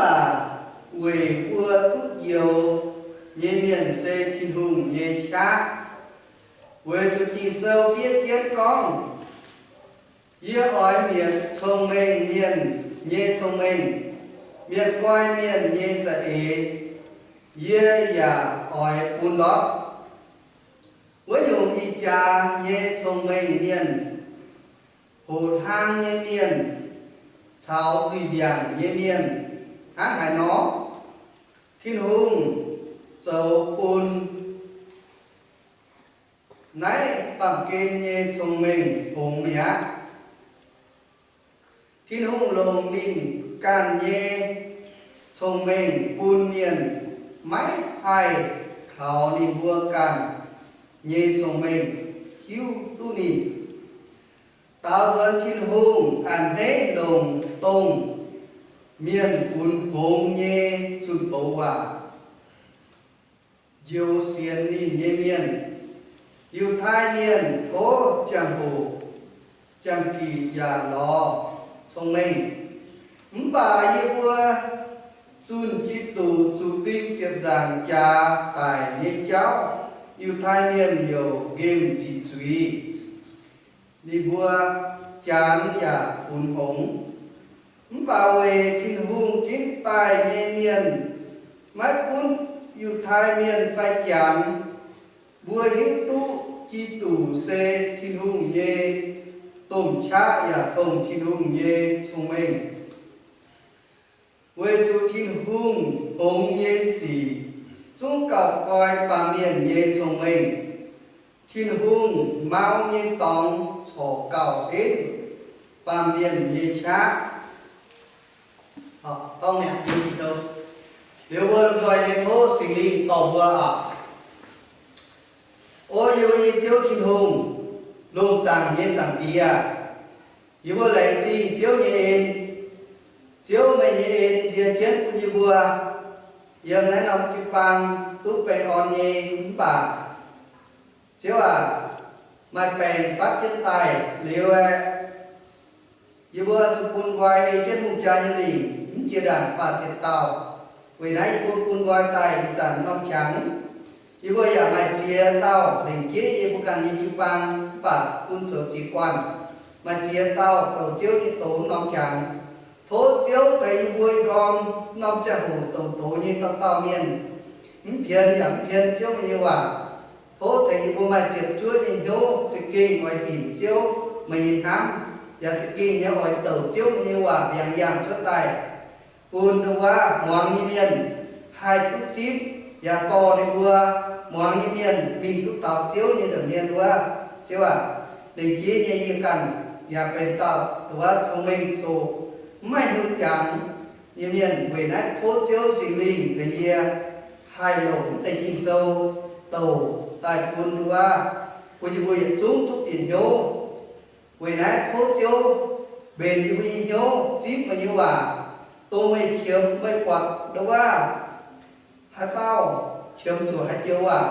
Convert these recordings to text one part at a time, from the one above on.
baac weic mbuo duqv njoux nyei mienh se Tin-Hungh nyei qaqv. Weic zuqc Ging-Sou fiev jienv gorngv, Yie oix mietc cong-mengh mienh nyei cong-mengh, mietc guai mienh nyei za'eix yie yaac oix bun ndortv. Wuov nyungc ih jaax nyei cong-mengh mienh, hoqc hlang nyei mienh, caux nzuih mbiaangc nyei mienh hnangv haaix nor, Tin-Hungh zoux bun naaiv baamh gen nyei cong-mengh hngongx mi'aqv. Tin-Hungh longc ninh ganh nyei cong-mengh bun mienh maiv haih kaux ninh mbuo ganh nyei cong-mengh hiuv duqv ninh. Daaux nzuonx Tin-Hungh a'hneiv longc dongh mienh funx hngongx nyei zunh doz waac njoux sienx ninh nyei mienh. Yiutai Mienh tov ziangh hoc jangx-gic yaac lorz cong-mengh. Mv baac yie mbuo zunh Giduc zuqc ding ziepc nzaangc jaax daic nyei jauv, Yiutai Mienh youc nqemh ziqc zuiz. Ninh mbuo janx yaac funx hngongx. Mv baac weic Tin-Hungh ginv daaih nyei mienh, maiv gunv Yiutai Mienh fai janx, mbuo hiuv duqv Giduc se Tin-Hungh nyei domh qaqv yaac dongh Tin-Hungh nyei cong-mengh. Weic zuqc Tin-Hungh hngongx nyei sic zungv gauh goi baamh mienh nyei cong-mengh. Tin-Hungh mau nyei dorngx corc gauh henv baamh mienh nyei qaqv. Liuz mbuo lomh nzoih nyei tov Singx Lingh dorh mbuo aqv. O yie mbuo nyei Ziouv Tin-Hungh, lungh zaangc nyei Zaangc Diex aah! Yie mbuo laengz zingh Ziouv nyei en. Ziouv, meih nyei en nzie jienv bun yie mbuo yiem naaiv norm jiu-baang duqv baengh orn nyei. Mv baac Ziouv aac, maaih baengc fatv jienv daaih liuz aeqv, yie mbuo zuqc bun nqoi ei jienv hungh jaa nyei lingc, mv jiex ndaangc faah ziepc dauh. Weic naaiv yie mbuo bun nqoi daaih ih zanc norm qangx, yie mbuo yaac maaih ziex dauh lengc jeiv yie mbuo ganh nyei jiu-baang mv baac bun zoux ziex guanh, maaih ziex dauh douc Ziouv nyei doz norm qangx. Tov Ziouv tengx yie mbuo ndorm norm ziangh hoc douc doz nyei dauh dauh mienh, mv pienx yaac mv pienx Ziouv meih nyei waac. Tov tengx yie mbuo maaih ziepc zuoqv nyei hnyouv za'gengh oix dinc Ziouv meih nyei hnamv, yaac za'gengh nyei oix douc Ziouv meih nyei waac mbiaangx yaangh cuotv daaih, bun ndongc wuov muangx nyei mienh haih duqv zipv, yaac dorh ninh mbuo muangx nyei mienh mingh duqv taux Ziouv nyei nza'hmien wuov. Ziouv aac, lengc jeiv nyei yie ganh yaac benx dauh ndongc wuov cong-mengh zoqc, mv maaih hnyouv jangx nyei mienh. Weic naaiv tov Ziouv Singx Lingh tengx yie haih longc mv deix Ging-Sou douc daaih bun ndongc wuov, bun yie mbuo yietc zungv duqv bieqc hnyouv. Weic naaiv tov Ziouv mbenc yie mbuo nyei hnyouv zipv meih nyei waac, dongh meih qiemx meih buatc ndongc wuov haaix dauh qiemx zuqc haaix joux waac.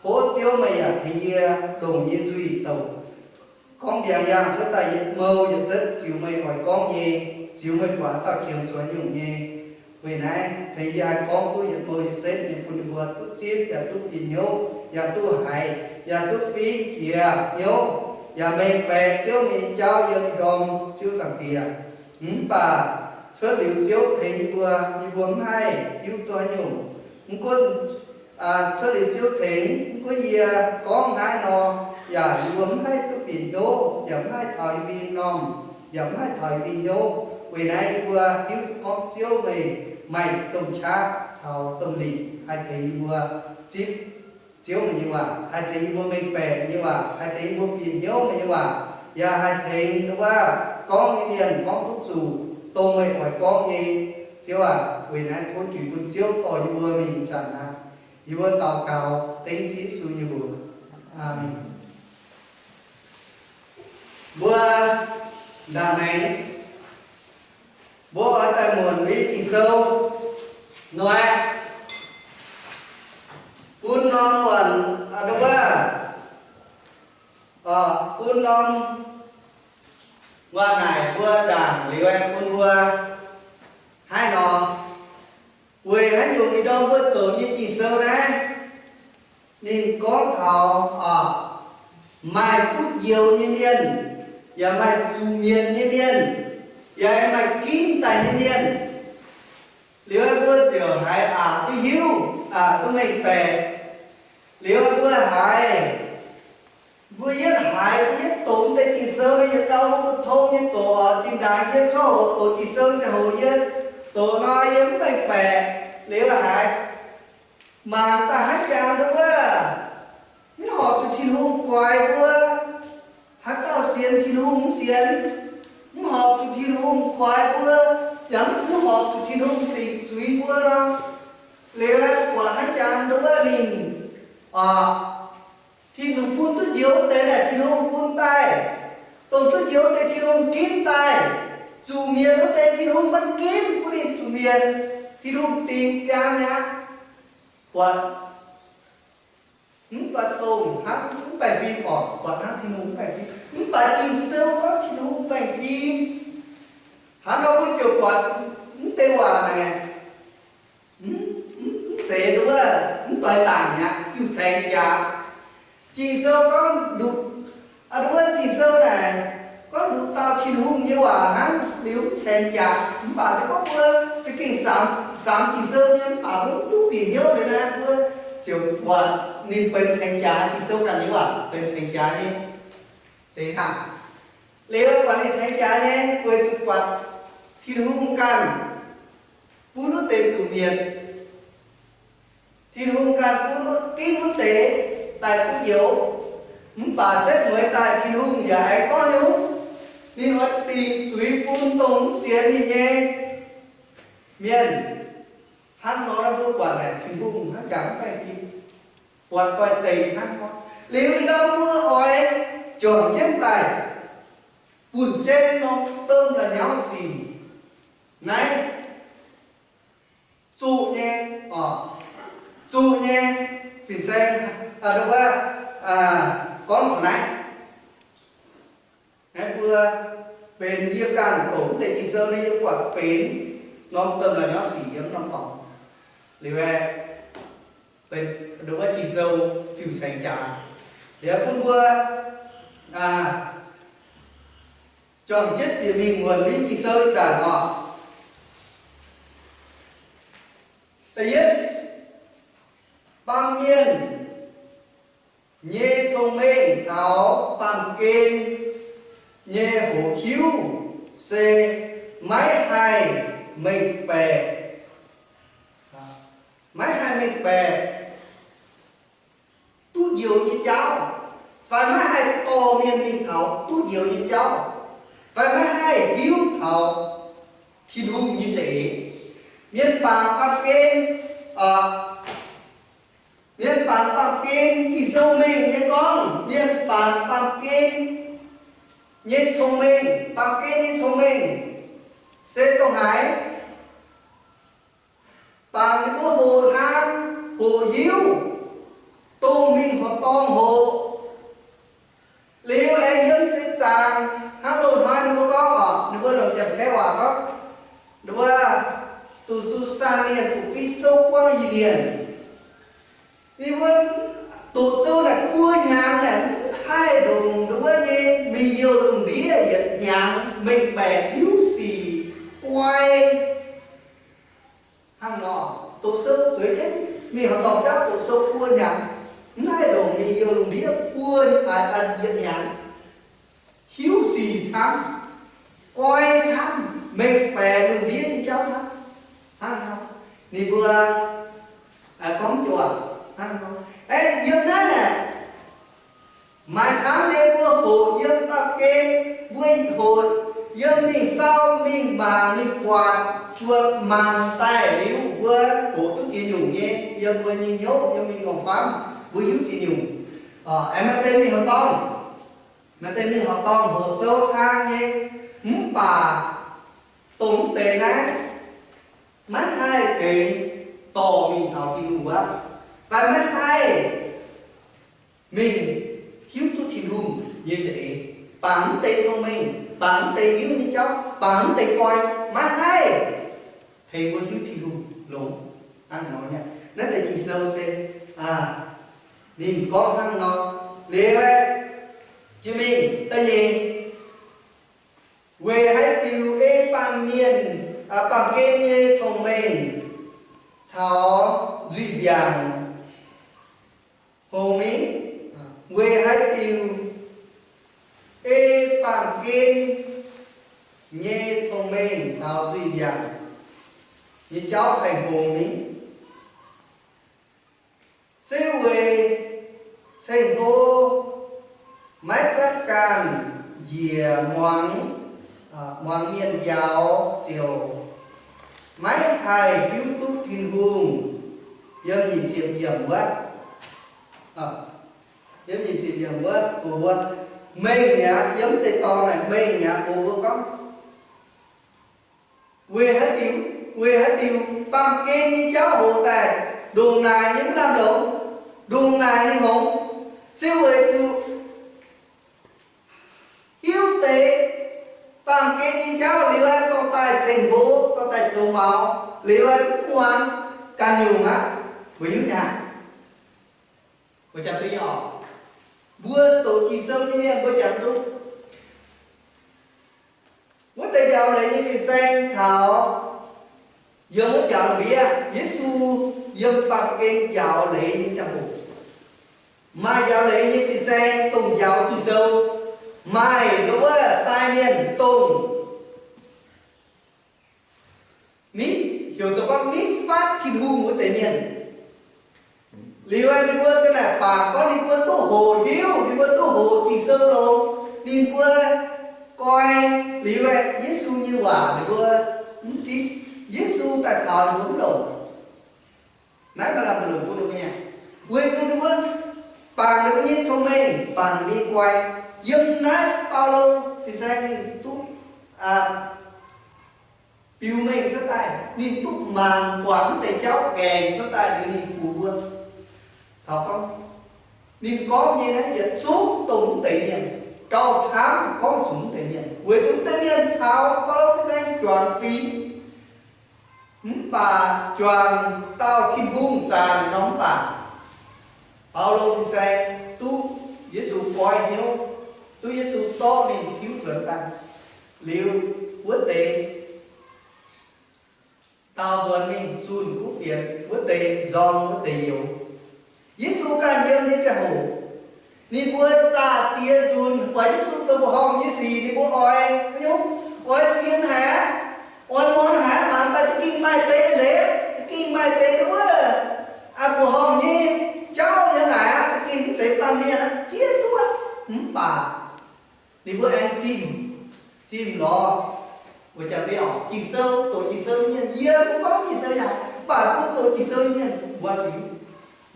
Tov Ziouv meih yaac tengx yie longc nyei nzuih douc gorngv mbiaangx yaangh cuotv daaih yietc mou yietc setv ziux meih oix gorngv nyei, ziux meih buatc haaix dauh qiemx zuqc haaix nyungc nyei. Weic naaiv tengx yie haih gorngv duqv yietc mou yietc setv nyei bun ninh mbuo duqv zipv yaac duqv bieqc hnyouv, yaac duqv haiz, yaac duqv fingx jiex hnyouv, yaac mengh baeqc Ziouv meih nyei jauv yiem ih ndorm, Ziouv Zaangc Diex. Mv baac cuotv liuz Ziouv tengx yie mbuo, yie mbuo mv haih hiuv duqv haaix nyungc. Mv gunv cuotv liuz Ziouv tengx, mv gunv yie gorngv naaiv nor, yaac yie mbuo mv haih duqv bieqc hnyouv, yaac mv haih taux yie mbuo nyei m'normh, yaac mv haih taux yie mbuo nyei hnyouv. Weic naaiv yie mbuo hiuv duqv gorngv Ziouv meih maaih domh qaqv caux domh lingc haih tengx yie mbuo zipv Ziouv meih nyei waac, haih tengx yie mbuo mengh baeqc meih nyei waac, haih tengx yie mbuo bieqc hnyouv meih nyei waac, yaac haih tengx ndongc wuov gorngv nyei mienh gorngv duqv zuqc dongh meih oix gorngv nyei. Ziouv aac, weic naaiv tov juix bun Ziouv dorh yie mbuo mingh ih zanc aqv. Yie mbuo daux gaux dengv Ziouv Yesu nyei mbuox. Aamen. Mbuo ndaangc maengx, mbuo oix daaih muonc mbuo nyei Ging-Sou nor, bun norm muonc, ndongc wuov, bun norm muonc naaic mbuo ndaangc liuz aeqv, bun mbuo hnangv nor. Ih ndorm mbuo doqc nyei Ging-Sou naaiv, ninh gorngv taux maaih duqv njoux nyei mienh, yaac maaih zuqc mietc nyei mienh, yaac maaih ginv daaih nyei mienh. Liuz mbuo ziouc haiz aqc duqv hiuv, aqc duqv mengh baeqc. Liuz mbuo haiz, mbuo yietv haiz, mbuo yietv doqc deix Ging-Sou nor, yietc dauh mbuo butv-tong nyei doqc oc. Zinh ndaangc yie coqv hoqc doqc Ging-Sou ziangh hoc yie doqc nor, yie mv mengh baeqc. Liuz haiz mangc daaih hnangv jangx nduov, mv horpc zuqc Tin-Hungh guaix mbuo. Haaix dauh sienx Tin-Hungh mv sienx, mv horpc zuqc Tin-Hungh guaix mbuo, yaac mv horpc zuqc Tin-Hungh dingc zuiz mbuo nor, liuz buatc hnangv jangx nduov ninh, Tin-Hungh bun duqv njoux wuov deix naaic Tin-Hungh bun daaih, dongh duqv njoux wuov deix Tin-Hungh ginv daaih, zuqc mietc wuov deix Tin-Hungh maiv ginv bun ninh zuqc mietc, Tin-Hungh dingc ziangx mi'aqv. Buatc mv baac dongh hnangv mv baengh fim oc, buatc hnangv Tin-Hungh mv baengh fim. Mv baac Ging-Sou gorngv Tin-Hungh mv baengh fim. Hnangv nor mbuo ziouc buatc mv deix waac naaic, mv, mv, mv zeiz nduov, mv doix dangc mi'aqv, fiuv-caengx jaax. Ging-Sou gorngv nduqc, aa, nduov Ging-Sou naaic gorngv nduqc dauh Tin-Hungh nyei waac hnangv, liuz mv caengx jaax. Mv baac se gorngv mbuo za'gengh samx, samx Ging-Sou nyei, mv baac mbuo mv duqv bieqc hnyouv liuz naaiv, mbuo ziouc buatc ninh benx caengx jaax, Ging-Sou ganh nyei waac benx caengx jaax nyei. Zeiz hnangv. Liuz buatc ninh caengx jaax nyei, weic zuqc buatc Tin-Hungh ganh bun wuov deix zuqc mietc. Tin-Hungh ganh bun wuov, ginv wuov deix daaih duqv njoux. Mv baac setv mueiz daaih Tin-Hungh yaac aengx gorngv nyungc, ninh oix dingc zuiz bun dongh mv sienx ninh nyei mienh. Hnangv nor mbuo buatc naaic Tin-Hungh hnangv jangx mv baengh fim, buatc doix-dekc hnangv nor. Liuz ih ndorm mbuo oix juangc jienv daaih bun jienv norm domh la'nyauv sic naaiv zuqc nyei, zuqc nyei fin-saeng, wuov, gorngv taux naaiv. Naaiv mbuo benx yie ganh doqc mv deix Ging-Sou naaiv, yie buatc benx norm domh la'nyauv sic yiem norm dorngx. Liuz aeqv, benx nduov Ging-Sou fiuv-caengx jaax. Liuz bun mbuo juangc jienv bieqc mingh muonc mingh Ging-Sou ih zanc oc. Da'yietv, baamh mienh nyei cong-mengh caux baamh gen nyei hoqc hiuv se maiv haih mengh baeqc. Maiv haih mengh baeqc duqv njoux nyei jauv, fai maiv haih dorh mienh mingh taux duqv njoux nyei jauv, fai maiv haih hiuv taux Tin-Hungh nyei za'eix. Mienh bangc baamh gen, mienh bangc baamh gen, Ging-Sou mengh nyei gorngv mienh bangc baamh gen nyei cong-mengh, baamh gen nyei cong-mengh se dongh haaix? Bangc ninh mbuo hoqc hnamv, hoqc hiuv, dongh mingh horqc dorngh hoqc. Liuz aengx yiem seix zaangc hnangv loz-hnoi ninh mbuo gorngv oc, ninh mbuo longc Janx-Kaeqv waac gorngv, ninh mbuo duqv Susan Mienh, duqv Biv Zouv Guangv Yie Mienh. Ninh mbuo doqc sou naaic buo hnyangx naaic mv haih ndongc ninh mbuo nyei mingh youh lungh ndiev yietc hnyangx mengh baeqc hiuv sic guai. Hnangv nor, doqc sou zueiz jienv mingh horqc dorngh biauv doqc sou buo hnyangx, mv haih ndongc mingh youh lungh ndiev buo, aa, yietc hnyangx. Hiuv sic camv, guai camv, mengh baeqc lungh ndiev nyei jauv camv. Hnangv nor, ninh mbuo gorngv joux hnangv nor. Aeqv, yiem naaiv naaic, maaih camv nyei mbuo hoqc yiem baamh gen, mbuo hoqc yiem mingh sau, mingh mangc, mingh buatc, zuotc mangc daaih liuz mbuo hoqc duqv ziex nyungc nyei yiem mbuo nyei hnyouv, yiem mingh ngorc famv mbuo hiuv ziex nyungc. Aeqv, maaih deix mingh horqc dorngh, maaih deix mingh horqc dorngh hoqc sou hnangv nyei, mv baac dongh mv deix naaiv maiv haih tengx dorh mingh taux Tin-Hungh wuov, fai maiv haih mingh hiuv duqv Tin-Hungh nyei za'eix. Bangc mv deix cong-mengh, bangc mv deix hiuv nyei jauv, bangc mv deix guai, maiv haih tengx mbuo hiuv Tin-Hungh longx. Hnangv nor, naaiv deix Ging-Sou se ninh gorngv hnangv nor. Liuz aeqv, jiex mingh da'nyeic, weic haaix diuc ei baamh mienh, baamh gen nyei cong-mengh caux nzuih mbiaangc hngongx mingh? Weic haaix diuc ei baamh gen nyei cong-mengh caux nzuih mbiaangc nyei jauv haih hngongx mingh? Se weic ceng-hlo maiv zatv ganh njiec muangx, muangx mienh njaaux ziouc maiv haih hiuv duqv Tin-Hungh. Yiem nyic ziepc yiemc wuov, yiem nyic ziepc yiemc wuov, mbuox mbuo, mengh mi'aqv, yiem deix dorngx naaic mengh mi'aqv, mbuox mbuo gorngv, weic haaix diuc, weic haaix diuc baamh gen nyei jauv hoqc daaih ndongc naaic nyei mv lamh longc, ndongc naaic nyei hngongx, se weic zuqc hiuv deix baamh gen nyei jauv liuz aeqv, dorh daaih ceng-hlo, dorh daaih zoux maux, liuz aeqv, mv muangx, ganh nyungc aqv. Mbuo hiuv nyei aqv. Mbuo jangx duqv nyei oc. Mbuo doqc Ging-Sou nyei mienh mbuo jangx duqv. Wuov deix njaaux leiz nyei fin-saeng caux yiem wuov jangx ndiev, Yesu yiem baamh gen njaaux leiz nyei ziangh hoc, maaih njaaux leiz nyei fin-saeng dongh njaaux Ging-Sou, maaih nduov wuov sai mienh dongh mingh heuc zoux gorngv mingh fatv Tin-Hungh wuov deix mienh. Liuz aeqv, ninh mbuo za'naaic bangc gorngv ninh mbuo duqv hoqc hiuv, ninh mbuo duqv hoqc Ging-Sou longx, ninh mbuo goi liuz aeqv, Yesu nyei waac ninh mbuo mv zipv. Yesu daaih taux ninh mbuo mv longc. Naaiv maaih lamh longc bun ninh mbuo nyei. Weic zuqc ninh mbuo bangc ninh mbuo nyei cong-mengh, bangc ninh mbuo nyei goi. Yiem naaiv Baulo fin-saeng ninh duqv biux mengh cuotv daaih, ninh duqv mangc buatc wuov deix jauv gaengh cuotv daaih liuz ninh bun mbuo taux gorngv, ninh gorngv nyei naaiv yietc zungv dongh wuov deix mienh, gauh camv gorngv zuqc wuov deix mienh, weic zuqc wuov deix mienh caux Baulo fin-saeng juangc fingx, mv baac juangc dauh Tin-Hungh zaangc nor mv baac, Baulo fin-saeng duqv Yesu goiv hnyouv, duqv Yesu zorqv mingh tiuv nzuonx daaih. Liuz wuov deix daaux nzuonx mingh zunh kuv fienx, wuov deix nzorng, wuov deix youz. Yesu ganh yiem nyei ziangh hoc, ninh mbuo zaah ziex nzunc buatc Yesu zoux mbuoqc horngh nyei sic, ninh mbuo oix, oix sienx haic aqv, oix muangx haic aqv, mangc daaih za'gengh maaih deix leiz, za'gengh maaih deix wuov mbuoqc horngh nyei jauv yiem naaic aqv, za'gengh mv zeiz baamh mienh aqv, ziex duqv. Mv baac ninh mbuo aengx zimh, zimh lorz. Mbuo jangx mbuo oc, Ging-Sou, doqc Ging-Sou nyei mienh, yie mv gorngv Ging-Sou yaac, mv baac mbuo doqc Ging-Sou nyei mienh mbuo zuqc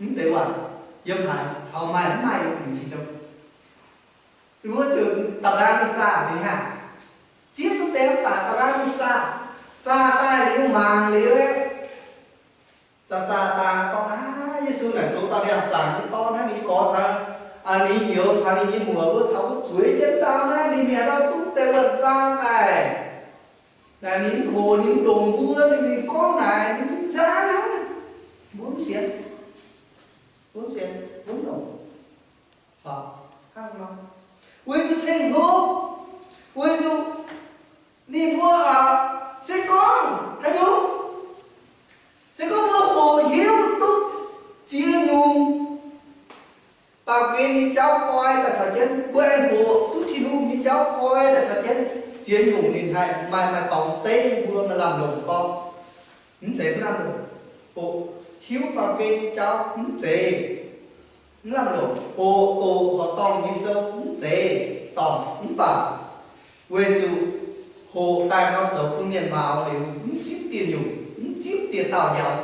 mv deix waac yiem haaix caux maaih mv maaih Ging-Sou. Mbuo ziouc da'laang mingh zaah ninh hnangv. Ziex duqv deix mv baac da'laang mingh zaah. Zaah daaih liuz mangc liuz aeqv, zaah zaah daaih gorngv, aav, Yesu naaic douz dauh ndiangx-zaangc nyei dorn hnangv, ninh gorx caux, ninh youz caux ninh nyei muoc wuov caux wuov zueiz jienv ndau naaiv, ninh mi'aqv nor duqv deix wuonh zaang daaih. Naaic ninh mv hoqc, ninh mv ndongc mbuo, ninh mingh gorngv naaic, ninh mv nzangv hnangv. Mbuo mv sienx, mbuo mv sienx, mbuo mv ndongc. Hnangv nor, weic zuqc ceng-hlo, weic zuqc ninh mbuo, se gorngv haaix nyungc, se gorngv mbuo hoqc hiuv duqv ziex nyungc baamh gen nyei jauv goi daaih caux jienv, mbuo aengx hoqc duqv Tin-Hungh nyei jauv goi daaih caux jienv, ziex nyungc ninh haih maaih, maaih dorngx dengv mbuo maaih lamh longc gorngv. Mv zeiz mv lamh longc. Hoqc hiuv baamh gen nyei jauv mv zeiz mv lamh longc. Hoqc doqc horqc dorngh nyei sou mv zeiz dorngc, mv baac weic zuqc hoqc daaih nor zoux bun mienh maux liuz mv zipv dieh nyungc, mv zipv dieh dauh njaaux,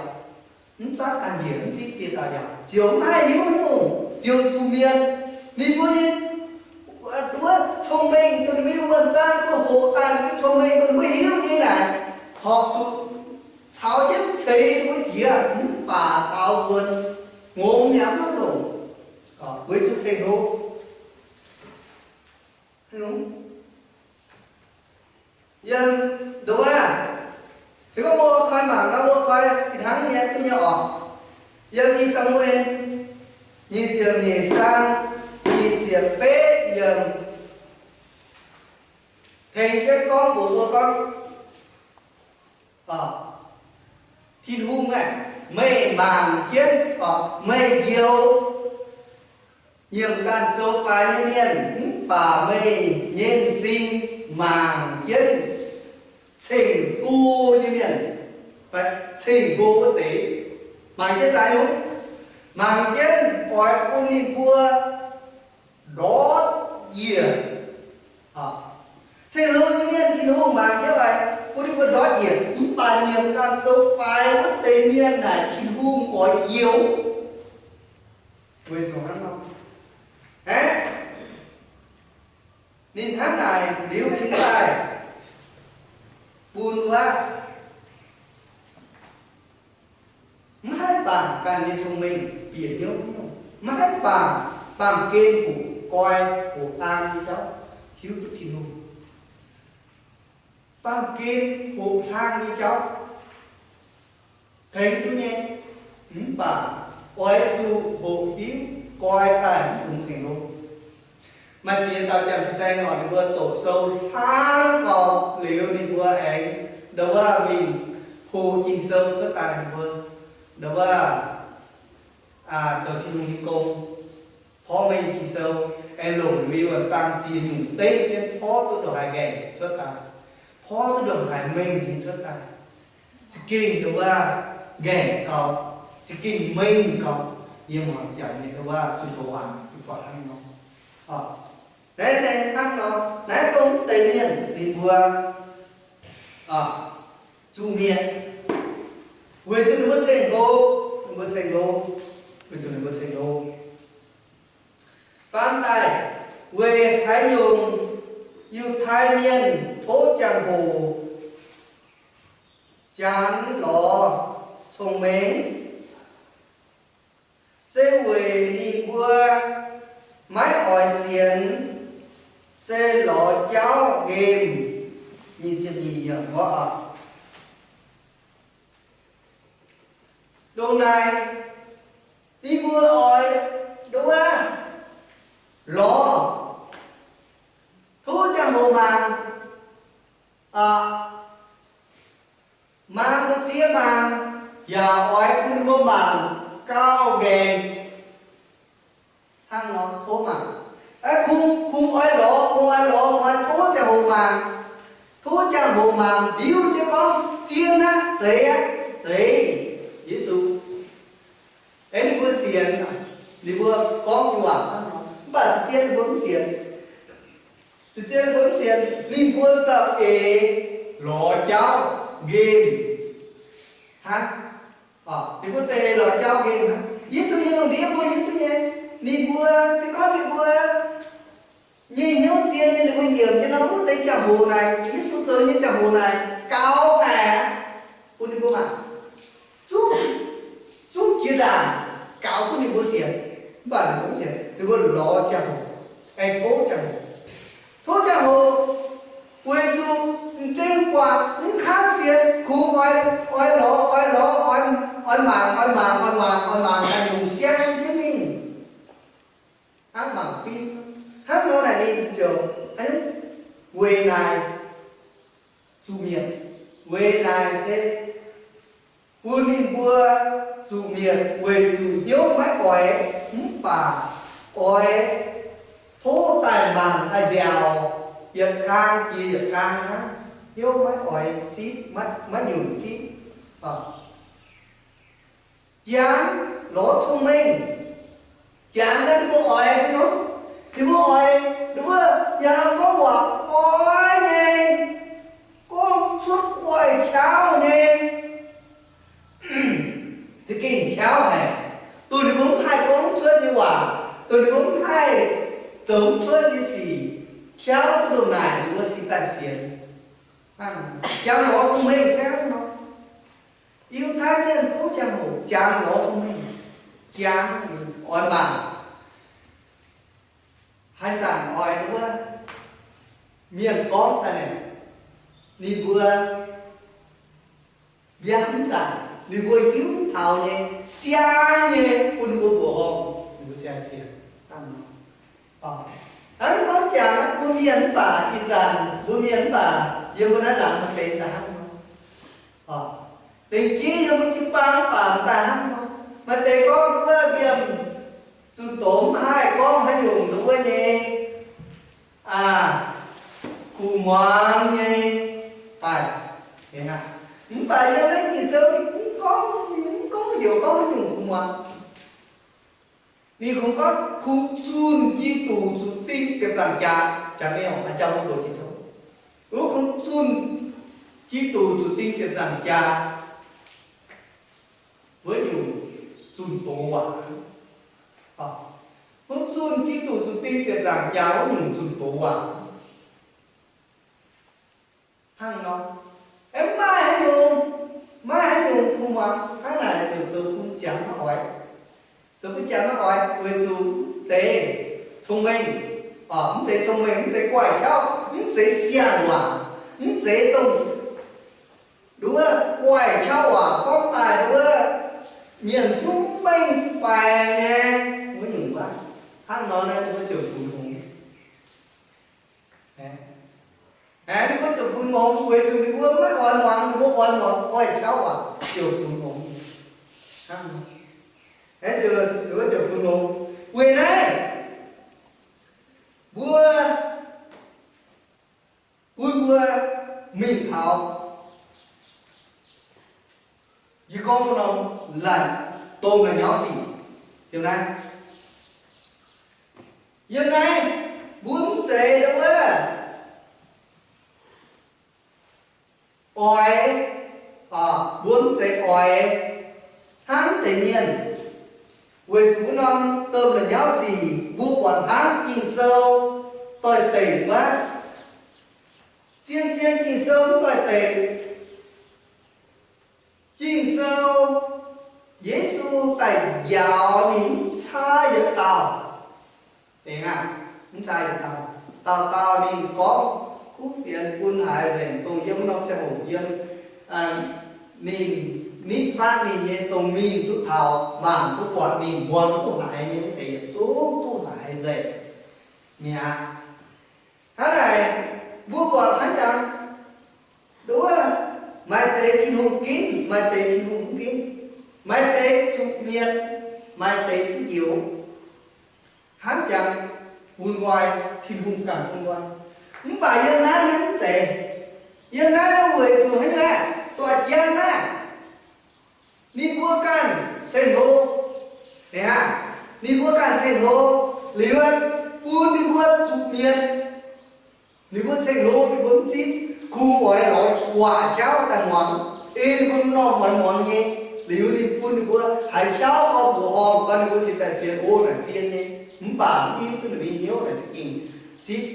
mv zatv ganh njiec, mv zipv dieh dauh njaaux, ziouc mv haih hiuv nyungc, ziouc zuqc mietc. Ninh mbuo nyei wuov cong-mengh, ninh mbuo nyei wuonh zaang, ninh mbuo hoqc daaih ninh mbuo cong-mengh, ninh mbuo hiuv nyei naaic, horpc zuqc caux jienv ceix ninh mbuo jiex, mv baac daaux nzuonx ngongx mi'aqv, mv longc, weic zuqc ceng-hlo. Yiem nduov, Gorngv mbuo koi mangc nor, mbuo koi fih hnangv nyei duqv nyei oc. Yiem I Saa^mu^en nyic ziepc nyeic zaang nyic ziepc betv yiemc tengx jienv gorngv mbuox mbuo gorngv, Tin-Hungh aah, meih mangc jienv, meih njoux nyiemc ganh zoux faix nyei mienh, mv baac meih nyei m'zing mangc jienv ceng-mbuo nyei mienh, ceng-mbuo wuov deix. Mangc jienv zaaix nyungc, mangc jienv oix bun ninh mbuo ndortv njiec. Ceng-lo nyei mienh Tin-Hungh mangc jienv oix bun ninh mbuo ndortv njiec, mv baac nyiemc ganh zoux faix wuov deix mienh naaic Tin-Hungh oix njoux. Weic zuqc hnangv nor, aeqv, ninh hnangv naaic liuz cingx daaih bun wuov maiv haih bangc ganh nyei cong-mengh bieqc hnyouv, maiv haih bangc, baamh gen hoqc goi hoqc hlang nyei jauv hiuv duqv Tin-Hungh. Baamh gen hoqc hlang nyei jauv tengx duqv nyei, mv baac oix zuqc hoqc hiuv goi daaih mv dungx ceng-lo. Maaih ziex dauh janx-saeng oc, ninh mbuo doqc sou hnangv gauh liuz ninh mbuo aengx ndau wuov mingh hoqc Ging-Sou cuotv daaih, ninh mbuo ndau wuov zoux Tin-Hungh nyei gong, porv mengh Ging-Sou, aengx longc liuz zaang ziex nyungc dengv jienv porv duqv ndongc haaix nqaengc cuotv daaih, porv duqv ndongc haaix mengh nyei cuotv daaih. Za'gengh ndau wuov nqaengc gauh, za'gengh mengh gauh, yie muangx jangx nyei ndau wuov zuqc doqc waac duqv buatc hnangv nor. Naaiv se hnangv nor, naaiv dongh deix mienh ninh mbuo zuqc mietc, weic zuqc ninh mbuo ceng-lo, ninh mbuo ceng-lo, weic zuqc ninh mbuo ceng-lo. Faam daaih, weic haaix nyungc Yiutai Mienh tov jangx-hoc janx lorz cong-mengh? Se weic ninh mbuo maiv oix sienx, se lorz jauv nqemh. Nyic ziepc nyeic yiemc wuov oc. Ndongc naaic, ninh mbuo oix nduov lorz tov ziangh hoc mangc, mangc mbu'ziex mangc, yaac oix bun ninh mbuo mangc gauh nqaengc. Hnangv nor tov mangc. Kungx, kungx oix lorz, kungx oix lorz, oix tov ziangh hoc mangc. Tov ziangh hoc mangc liuz jienv gorngv, zien aqv, zeiz aqv, zeiz Yesu. Aengx ninh mbuo sienx, ninh mbuo gorngv nyei waac hnangv nor, mv baac zien-zien ninh mbuo mv sienx. Zien-zien ninh mbuo mv sienx, ninh mbuo da'eix lorz jauv nqemh hnangv. Ninh mbuo da'eix lorz jauv nqemh hnangv. Yesu nyei lungh ndiev mbuo hiuv duqv nyei. Ninh mbuo se gorngv ninh mbuo nyei hnyouv zien nyei, ninh mbuo nyiemc nyei nor, wuov deix ziangh hoc naaic, Yesu zoux nyei ziangh hoc naaic gaux haic aqv, bun ninh mbuo mangc, zungv, zungv jiex ndaangc gaux duqv ninh mbuo sienx. Mv baac ninh mbuo mv sienx, ninh mbuo lorz ziangh hoc, aengx tov ziangh hoc. Tov ziangh hoc weic zuqc m'zing guatc mv kangv sienx, kungx oix, oix lorz, oix lorz, oix, oix mangc, oix mangc, oix mangc, oix mangc ganh nyungc siang jienv mingh, hnangv mangc fim. Hnangv nor naaic ninh ziouc weic naaic zuqc mietc. Weic naaic se bun ninh mbuo zuqc mietc weic zuqc hnyouv maiv oix, mv baac oix tov daaih mangc daaih nziaauc, yietc kang jiex yietc kang hnangv, hnyouv maiv oix zipv, maiv nyunc zipv. Janx lorz cong-mengh, janx naaiv ninh mbuo oix haaix nyungc? Ninh mbuo oix, ninh mbuo yaac gorngv waac oix nyei, gorngv cuotv guaih qauv nyei. Za'gengh qauv haic, dongh ninh mbuo mv haih gorngv cuotv nyei waac, dongh ninh mbuo mv haih zoux cuotv nyei sic, qauv duqv ndongc naaic ninh mbuo cingx daaih sienx. Janx lorz cong-mengh se hnangv nor. Yiutai Mienh tov ziangh hoc janx lorz cong-mengh, janx oix mangc. Haaix zanc oix wuov mienh gorngv daaih naaic, ninh mbuo mbiaangc mv zaangc, ninh mbuo hiuv mv taux nyei, siang nyei bun ninh mbuo mbuoqc horngh, ninh mbuo siang-siang. Hnangv gorngv jangx mbuo mienh mv baac ih zanc mbuo mienh mv baac yiem mbuo naaiv laangz maaih deix daaih hnangv nor. Lengc jeiv yiem mbuo jiu-baang mv baac daaih hnangv nor. Maaih deix gorngv wuov liemh zunh doz mv haih gorngv haaix nyungc wuov nyei, kuh muangx nyei daaih. Mv baac yiem naaiv Ging-Sou ninh mv gorngv, ninh mv gorngv heuc gorngv haaix nyungc kuh muangx. Ninh kungx gorngv kungx zunh Giduc zuqc ding ziepc nzaangc jaax, jaax niouh, jaax mbuo doqc Ging-Sou. Wuov kungx zunh Giduc zuqc ding ziepc nzaangc jaax wuov nyungc zunh doz waac. Kungx zunh Giduc zuqc ding ziepc nzaangc jaax wuov nyungc zunh doz waac. Hnangv nor, mv maaih haaix nyungc, maaih haaix nyungc kuh muangx hnangv naaic ziouc zoux bun janx maiv oix. Zoux bun janx maiv oix weic zuqc mv zeiz cong-mengh, mv zeiz cong-mengh, mv zeiz guaih qauv, mv zeiz siang waac, mv zeiz dongh nduov guaih qauv waac gorngv daaih nduov mienh zungv mengh baeqc nyei wuov nyungc waac. Hnangv nor naaiv ninh mbuo ziouc funx hngongx. Ninh mbuo ziouc funx hngongx weic zuqc ninh mbuo maiv oix muangx, ninh mbuo oix muangx guaih qauv waac ziouc funx hngongx. Hnangv nor, ninh mbuo ziouc funx hngongx. Weic naaiv mbuo, bun mbuo mingh taux, yie gorngv norm la'nyauv sic yiem naaiv. Yiem naaiv mbuo mv zeiz wuov oix, mbuo mv zeiz oix hnangv deix mienh. Weic zuqc wuov norm domh la'nyauv sic mbuo buatc hnangv Ging-Sou doix-dekc wuov. Zien-zien Ging-Sou mv doix-dekc. Ging-Sou, Yesu daaih njaaux ninh mv caa yietc dauh. Mv caa yietc dauh. Dauh dauh ninh gorngv kuv fienx bun haaix nzengc, dongh yiem norm ziangh hoc yiem, ninh nitv fatv ninh nyei dongh mingh duqv taux, mangc duqv buatc, ninh muangx duqv haiz nyei wuov deix yietc zungv duqv haiz nzengc mi'aqv. Hnangv naaic, mbuo buatc hnangv jangx, nduov, maaih deix Tin-Hungh ginv, maaih deix Tin-Hungh mv ginv, maaih deix zuqc mietc, maaih deix duqv njoux. Hnangv jangx bun nqoi, Tin-Hungh ganh bun nqoi. Mv baac yiem naaiv mv zeiz. Yiem naaiv weic zuqc haaix nyungc aeqv, doix jienv naaiv, ninh mbuo ganh ceng-hlo, ninh mbuo ganh ceng-hlo liuz, bun ninh mbuo zuqc mietc. Ninh mbuo ceng-hlo, ninh mbuo mv zipv, kungx oix lorz waac qauv daaih muangx, ei ninh mbuo m'normh oix muangx nyei. Liuz ninh bun ninh mbuo haiz qauv gorngv mbuoqc horngh, gorngv ninh mbuo cingx daaih sienx, o, naaic zien nyei. Mv baac mv hiuv duqv ninh mbuo hnyouv naaic za'gengh zipv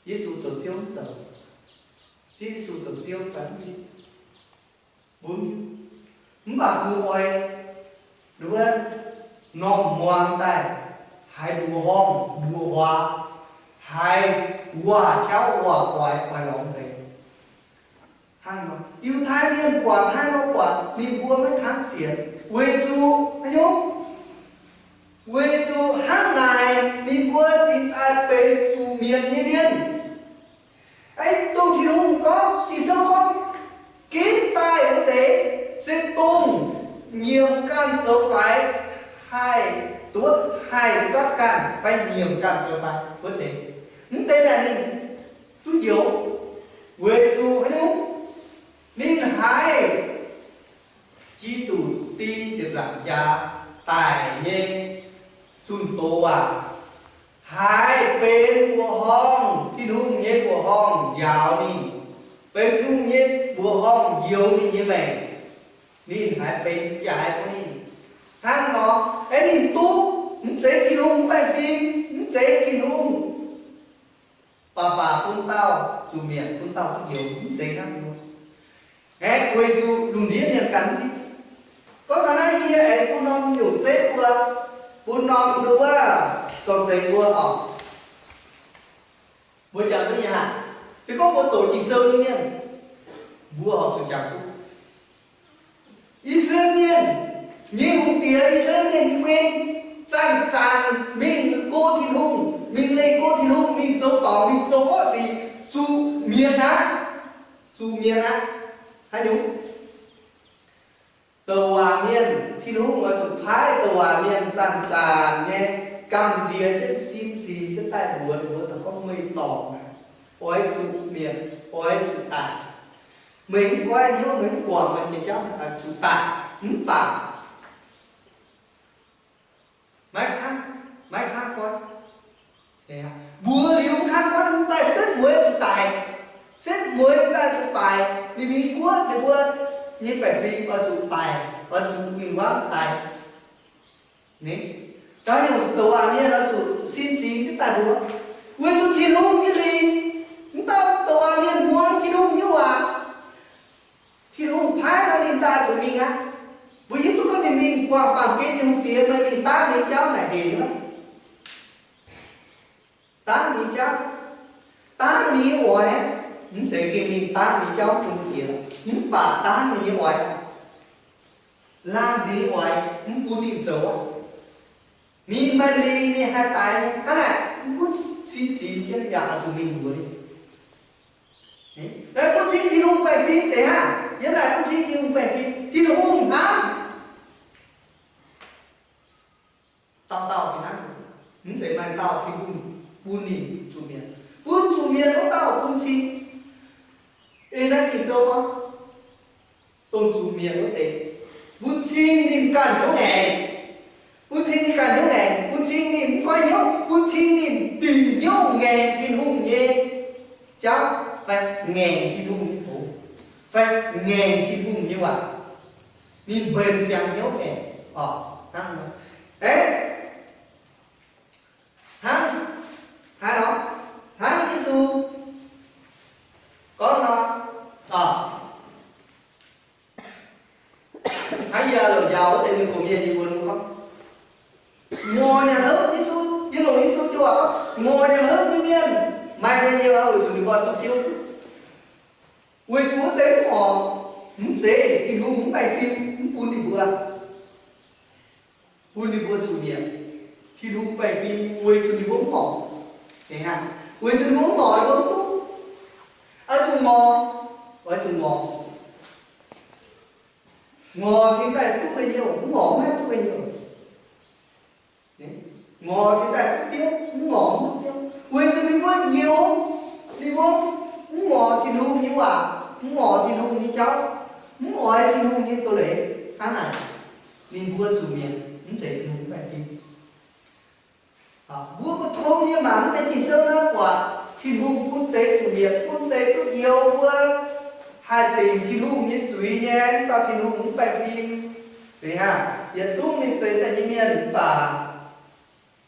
Yesu zoux Ziouv mv zoux, zipv Yesu zoux Ziouv fai mv zipv, mbuo mv hiuv. Mv baac kungx oix wuov norm muangx daaih, haiz mbuoqc horngh mbuoqc waac, haiz waac qauv waac oix, oix lorz deix. Hnangv nor, Yiutai Mienh buatc hnangv nor buatc, ninh mbuo maiv tangv sienx weic zuqc haaix nyungc? Weic zuqc hnangv naaic ninh mbuo cingx daaih benx zuqc mietc nyei mienh. Aa, dongh Tin-Hungh gorngv, Ging-Sou gorngv, ginv daaih wuov deix se dongh nyiemc ganh zoux faix, haih, dongh wuov haih zatv ganh fai nyiemc ganh zoux faix wuov deix. Mv deix naaic ninh duqv njoux, weic zuqc haaix nyungc? Ninh haiz Giduc ding ziepc nzaangc jaax daic nyei zunh doz waac, haiz benx mbuoqc horngh, Tin-Hungh nyei mbuoqc horngh njaaux ninh, benx Tin-Hungh nyei mbuoqc horngh njoux ninh nyei maengc. Ninh haiz benx jaaix bun ninh. Hnangv nor, aeqv, ninh duqv, mv zeiz Tin-Hungh baengh fim, mv zeiz Tin-Hungh baac baac bun dauh zuqc mietc, bun dauh duqv njoux, mv zeiz hnangv nor. Aeqv, weic zuqc lungh ndiev mienh ganh mv zipv. Gorngv taux naaiv yie aengx bun norm nyungc zeiv mbuo, bun norm nduov wuov zorng-zengx mbuo oc. Mbuo jangx duqv nyei haic. Se gorngv mbuo doqc Ging-Sou nyei mienh, mbuo horpc zuqc jangx duqv. Diex I^saa^laa^en Mienh nyei kuinx zanc-zanc mingh go Tin-Hungh, mingh leih go Tin-Hungh, mingh zoux dorngc, mingh zoux orqv sic, zuqc mietc aqv. Zuqc mietc aqv. Haaix nyungc? Douc waac mienh, Tin-Hungh oix zuqc paaiv douc waac mienh zanc-zanc nyei gamh nziex jienv sin zingx jienv daaih mbuox ninh mbuo daaih gorngv, meih dorngc aqv, oix zuqc mietc, oix zuqc daic. Meih mv goiv hnyouv, meih mv guangc meih nyei jauv, zuqc daic. Mv baac maiv kangv, maiv kangv goiv. Mbuox liuz mv kangv goiv, mv daaih setv mueiz zuqc daic. Setv mueiz daaih zuqc daic, ninh mingh guoqv ninh mbuo nyei baeqc fingx oix zuqc daic, oix zuqc win-wangv daic. Zaux nyungc douc waac mienh oix zuqc sin zingx jienv daaih mbuox, weic zuqc Tin-Hungh nyei lingc, mv dauh douc waac mienh muangx Tin-Hungh nyei waac, Tin-Hungh paaiv nor ninh daaih zuqc mingh aqv. Mbuo hiuv duqv gorngv ninh mingh guangc baamh gen nyei hungh diex, meih mingh daav ninh jauv naaic hec nyei. Daav ninh jauv, daav ninh oix, mv zeiz gengh mingh daav ninh jauv bun jiex, mv baac daav ninh oix, laanh ninh oix, mv bun ninh zoux aqv. Ninh maaih lingc, ninh haih daic nyei, hnangv naaic mv gunv sin zingx jienv yaac oix zuqc mingh mbuox ninh. Naaiv bun cing Tin-Hungh baengh fim deix hnangv. Yiem naaic bun cing Tin-Hungh baengh fim, Tin-Hungh hnangv. Dauh dauh fih hnangv. Mv zeiz maaih dauh Tin-Hungh bun ninh zuqc mietc. Bun zuqc mietc wuov dauh bun cing. Ei naaiv Ging-Sou gorngv, dongh zuqc mietc wuov deix, bun cing ninh ganh hnyouv ngaengc. Bun cing ninh ganh hnyouv ngaengc, bun cing ninh mv goiv hnyouv, bun cing ninh dingc hnyouv ngaengc Tin-Hungh nyei jauv, fai ngaengc Tin-Hungh nyei doz, fai ngaengc Tin-Hungh nyei waac. Ninh mbenc ziangx hnyouv ngaengc oc. Hnangv nor, hnangv, hnangv nor, hnangv Yesu gorngv nor, hnangv yie loc njaaux wuov deix mienh gox mienh nyei mbuo gorngv, ngorc nyanc hopv Yesu, yie longc Yesu joux waac gorngv, ngorc nyanc hopv nyei mienh maaih gu'nyuoz weic zuqc ninh mbuo duqv biouv. Weic zuqc wuov deix mv ngorc, mv zeiz Tin-Hungh mv baengh fim mv bun ninh mbuo, bun ninh mbuo zuqc mietc. Tin-Hungh baengh fim weic zuqc ninh mbuo mv ngorc. Weic zuqc ninh mbuo mv ngorc, ninh mbuo mv duqv. Oix zuqc ngorc, oix zuqc ngorc. Ngorc cingx daaih duqv gu'nyuoz, mv ngorc mv haih duqv gu'nyuoz. Ngorc cingx daaih duqv biouv, mv ngorc mv duqv biouv. Weic zuqc ninh mbuo youx, ninh mbuo mv ngorc Tin-Hungh nyei waac, mv ngorc Tin-Hungh nyei jauv, mv oix Tin-Hungh nyei doz-leiz. Hnangv naaic, ninh mbuo zuqc mietc, mv zeiz Tin-Hungh mv baengh fim. Mbuo mbu'ndongx nyei mangc mv deix Ging-Sou naaiv buatc Tin-Hungh bun deix zuqc mietc, bun deix duqv youx mbuo haih dingc Tin-Hungh nyei zuiz nyei, mv dauh Tin-Hungh mv baengh fim. Yietc zungv ninh zeiz daaih nyei mienh mv baac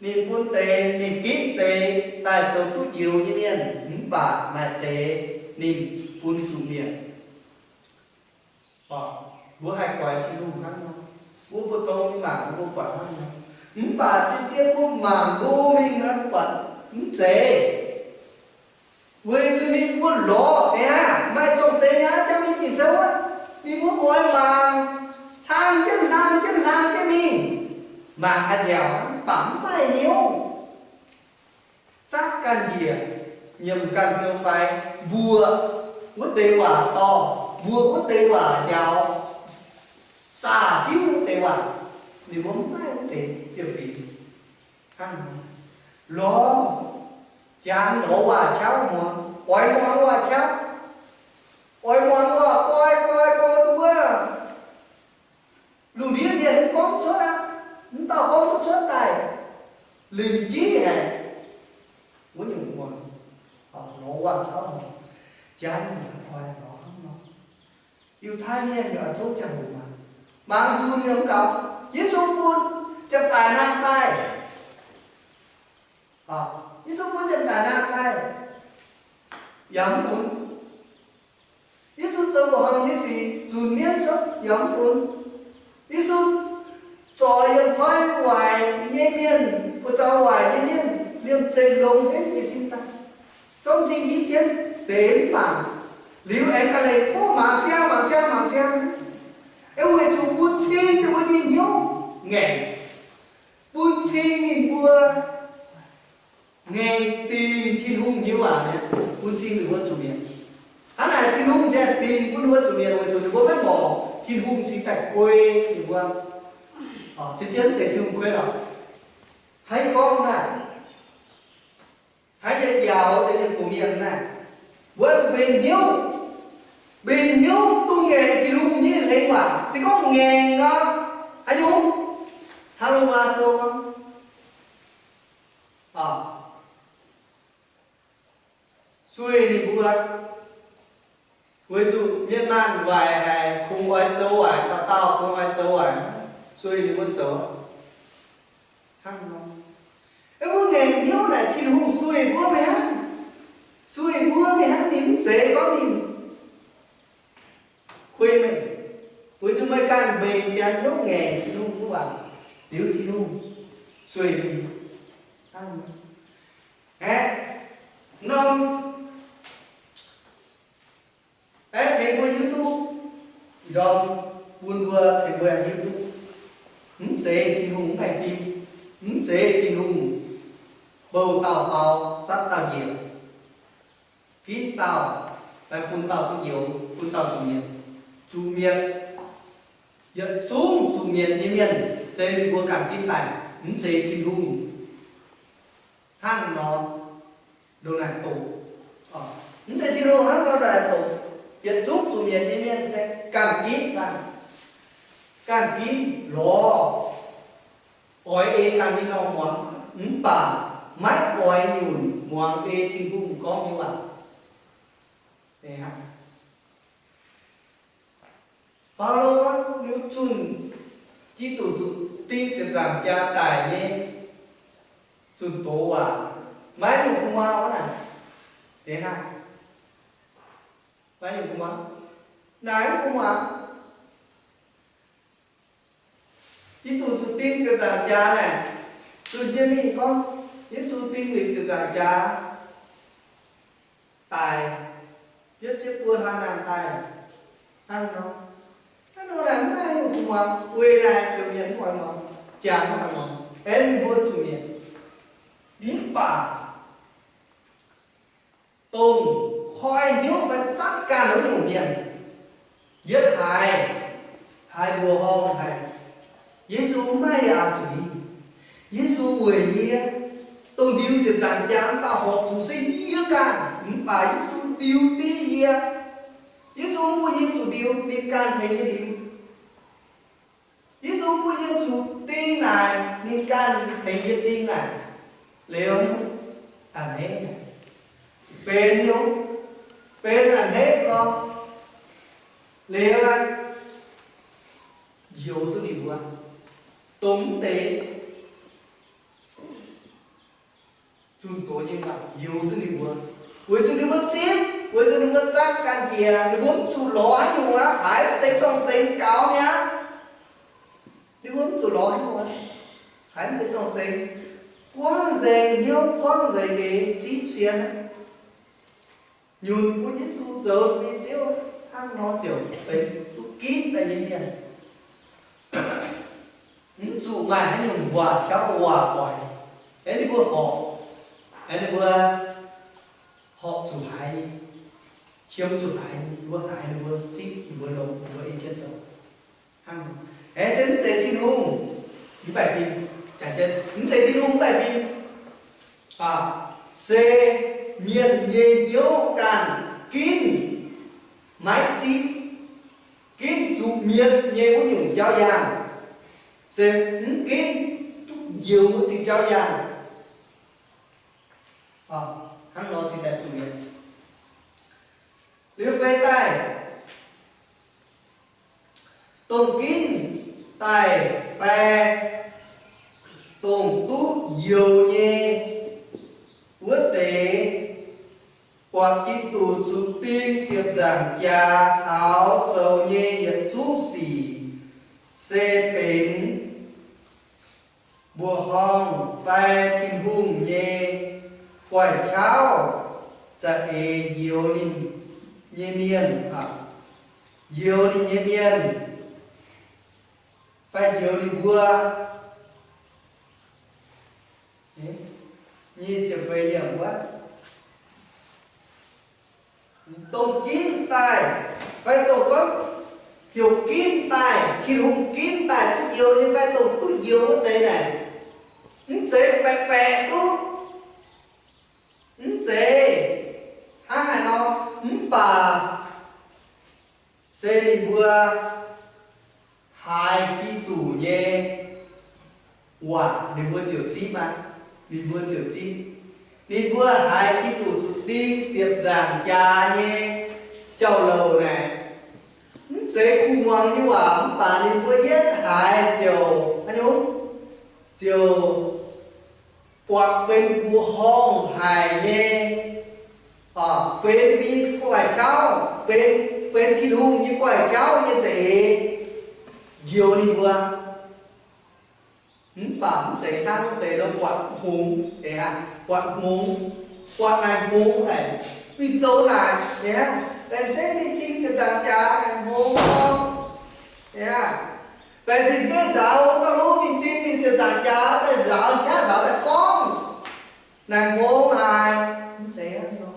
ninh bun deix, ninh ginv deix daaih zoux duqv njoux nyei mienh, mv baac maaih deix ninh bun zuqc mietc. Mbuo haih goix Tin-Hungh hnangv nor, mbuo mbu'ndongx nyei mangc mbuo buatc hnangv nor, mv baac zien-zien mbuo mangc ndo mingh nor buatc mv zeiz. Weic zuqc ninh mbuo lorz deix hnangv, maaih zorng zeiz nyei jauv mingh Ging-Sou wuov, ninh mbuo oix mangc, hlang jienv hlang jienv hlang jienv mingh, mangc gaax nziaauc mv baac mv maaih hnyouv. Zatv ganh njiec, nyiemc ganh zoux faix, mbuoqc wuov deix waac dorh, mbuoqc wuov deix waac njaaux, zaah diuv wuov deix waac, ninh mbuo mv maaih wuov deix fiem-fingx hnangv nor. Lorz, jangx lorz waac qauv muangx, oix muangx waac qauv, oix muangx waac-goi, goi, goi wuov. Lungh ndiev mienh mv gorngv cuotv aqv. Mv dauh gorngv duqv cuotv daaih, lingc jiv haic. Wuov nyungc muangx, lorz waac qauv muangx, janx lorz hnangv nor. Yiutai mienh yaac tov ziangh hoc mangc, mangc nzunc yaac mv gaux. Yesu bun janx-daic nangh daaih, Yesu bun janx-daic nangh daaih yaac mv funx. Yesu zoux mbuoqc horngh nyei sic nzunc mienv cuotv yaac mv funx. Yesu zorc yiem toi waaic nyei mienh, buoz-zaux waaic nyei mienh, liemh zeih longx henv jiez sin daaih, zongv zingh nyiv jienv deix mv baac liuz aengx ga'leiz tov mangc siang, mangc siang, mangc siang, weic zuqc bun cing ninh mbuo nyei hnyouv. ngaengc, bun cing ninh mbuo ngaengc dingc Tin-Hungh nyei waac, bun cing ninh mbuo zuqc mietc. Hnangv naaic Tin-Hungh ziouc dingc bun ninh mbuo zuqc mietc weic zuqc ninh mbuo maiv longc Tin-Hungh cingx daaih kuei ninh mbuo. Zien-zien mv zeiz Tin-Hungh kuei lorqc. Hnangv gorngv naaic, hnangv yie njaaux deix mienh gox mienh naaic, mbuo mbenc hnyouv, mbenc hnyouv dongh ngaengc Tin-Hungh nyei hlengc waac. Se gorngv ngaengc nor, haaix nyungc? Hnangv Lomaa Sou gorngv, sueih ninh mbuo, weic zuqc mienh maanh waaic haic, kungx oix zoux waaic, dauh dauh kungx oix zoux waaic, sueih ninh mbuo zoux. Hnangv nor, mbuo ngaengc hnyouv naaic Tin-Hungh sueih mbuo maiv hnangv, sueih mbuo maiv hnangv, ninh mv zeiz gorngv ninh kuei meih, weic zuqc meih ganh mbenc ziangx hnyouv ngaengc Tin-Hungh nyei waac, liuz Tin-Hungh sueih meih. Hnangv nor, aeqv, norm aeqv, tengx mbuo hiuv duqv, ndorm bun mbuo tengx mbuo hiuv duqv, mv zeiz Tin-Hungh mv haih fim, mv zeiz Tin-Hungh bouh dauh faaux, zatv dauh njiec, ginv dauh, fai bun dauh duqv njoux, bun dauh zuqc mietc. Zuqc mietc, yietc zungv zuqc mietc nyei mienh se ninh mbuo ganh ginv daaih, mv zeiz Tin-Hungh hnangv nor ndongc naaic doqc. Mv zeiz Tin-Hungh hnangv nor ndongc naaic doqc. Yietc zungv zuqc mietc nyei mienh se ganh ginv daaih, ganh ginv lorz, oix ei ganh nyei norm muangx, mv baac maiv oix nyunc muangx ei Tin-Hungh gorngv nyei waac. Baulo gorngv liuz zunh Giduc zuqc ding ziepc nzaangc jaax daic nyei zunh doz waac, maiv nyungc kuv muangx aqv. Deix hnangv, maiv nyungc kuv muangx, naaic mv kuv muangx. Giduc zuqc ding ziepc nzaangc jaax naaic, zunh jienv mingh gorngv Yesu ding liuz ziepc nzaangc jaax daic, biopv jienv buo hlaax naamh daaih hnangv nor. Hnangv nor naaic mv maaih nyungc kuv muangx, weic naaic ziouc mienh mv oix muangx, jangx mv oix muangx, aengx ninh mbuo zuqc mietc. Mv baac dongh koi hnyouv fai zatv ganh wuov nyungc mienh, yietv haiz, haiz mbuoqc horngh haic, Yesu mv maaih yaac zuiz. Yesu weic yie, dongh ndiux ziepc nzaangc jaax dauh horpc zuqc se yie ganh, mv baac Yesu ndiux div yie. Yesu mv bun yie zuqc ndiux, ninh ganh tengx yie ndiux. Yesu mv bun yie zuqc ding naaic, ninh ganh tengx yie ding naaic. Liuz, a'hneiv, benx nyungc, benx a'hneiv nor, liuz, njoux duqv ninh mbuo, dongh mv deix zunh doz nyei waac njoux duqv ninh mbuo, weic zuqc ninh mbuo zipv, weic zuqc ninh mbuo zatv ganh njiec, ninh mbuo mv zuqc lorz haaix nyungc aqv, haiz mv deix zorng-zengx gaux mi'aqv. Ninh mbuo mv zuqc lorz haaix nyungc aqv, haiz mv deix zorng-zengx, buangv nzengc hnyouv, buangv nzengc eix, zipv sienx, nyunc bun Yesu zoux ninh nyei Ziouv, hnangv nor ziouc benx duqv ginv daaih nyei mienh. Mv zuqc maaih haaix nyungc waac-jauv waac-oix, aengx ninh mbuo horpc, aengx ninh mbuo horpc zuqc haiz nyei, qiemx zuqc haiz nyei, ninh mbuo haiz, ninh mbuo zipv, ninh mbuo longx, ninh mbuo ei jienv zoux. Hnangv, aengx se mv zeiz Tin-Hungh mv baih fim, mv zeiz Tin-Hungh mv baih fim, se mienh nyei hnyouv ganh ginv, maiv zipv, ginv zuqc mietc nyei wuov nyungc jauv yaangh, se mv ginv duqv njoux wuov deix jauv yaangh. Hnangv nor cingx daaih zuqc mietc. Liuz fai daaih, dongh ginv daaih fai dongh duqv njoux nyei wuov deix, buatc Giduc zuqc ding ziepc nzaangc jaax caux zoux nyei yietc zungv sic se benx mbuoqc horngh fai Tin-Hungh nyei koiv-qauv za'eix njoux ninh nyei mienh, njoux ninh nyei mienh, fai njoux ninh mbuo. Nyic ziepc feix yiemc wuov, dongh ginv daaih, fai dongh gorngv heuc ginv daaih, Tin-Hungh ginv daaih duqv njoux nyei fai dongh duqv njoux wuov deix naaic, mv zeiz baeqc baeqc duqv, mv zeiz hnangv haaix nor, mv baac se ninh mbuo haiz Giduc nyei waac ninh mbuo ziouc zipv aqv. Ninh mbuo ziouc zipv. Ninh mbuo haiz Giduc zuqc ding ziepc nzaangc jaax nyei jauv-louc naaic, mv zeiz kuh muangx nyei waac, mv baac ninh mbuo yietv haiz ziouc haaix nyungc, ziouc buatc benx mbuoqc horngh haic nyei, benx mbuo nyei gu'nguaaic qauv, benx, benx Tin-Hungh nyei gu'nguaaic qauv nyei za'eix njoux ninh mbuo. Mv baac mv zeiz hnangv wuov deix nor buatc hngongx, buatc hngongx, buatc naaic hngongx haic, mingh zoux naaic, baengh zeiv mingh ding ziepc nzaangc jaax naaic hngongx gorngv, baengh zeiv nzaaux gauh lov mingh ding ninh ziepc nzaangc jaax daaih nzaaux, qaqv nzaaux daaih gorngv naaic hngongx haic. Mv zeiz hnangv nor.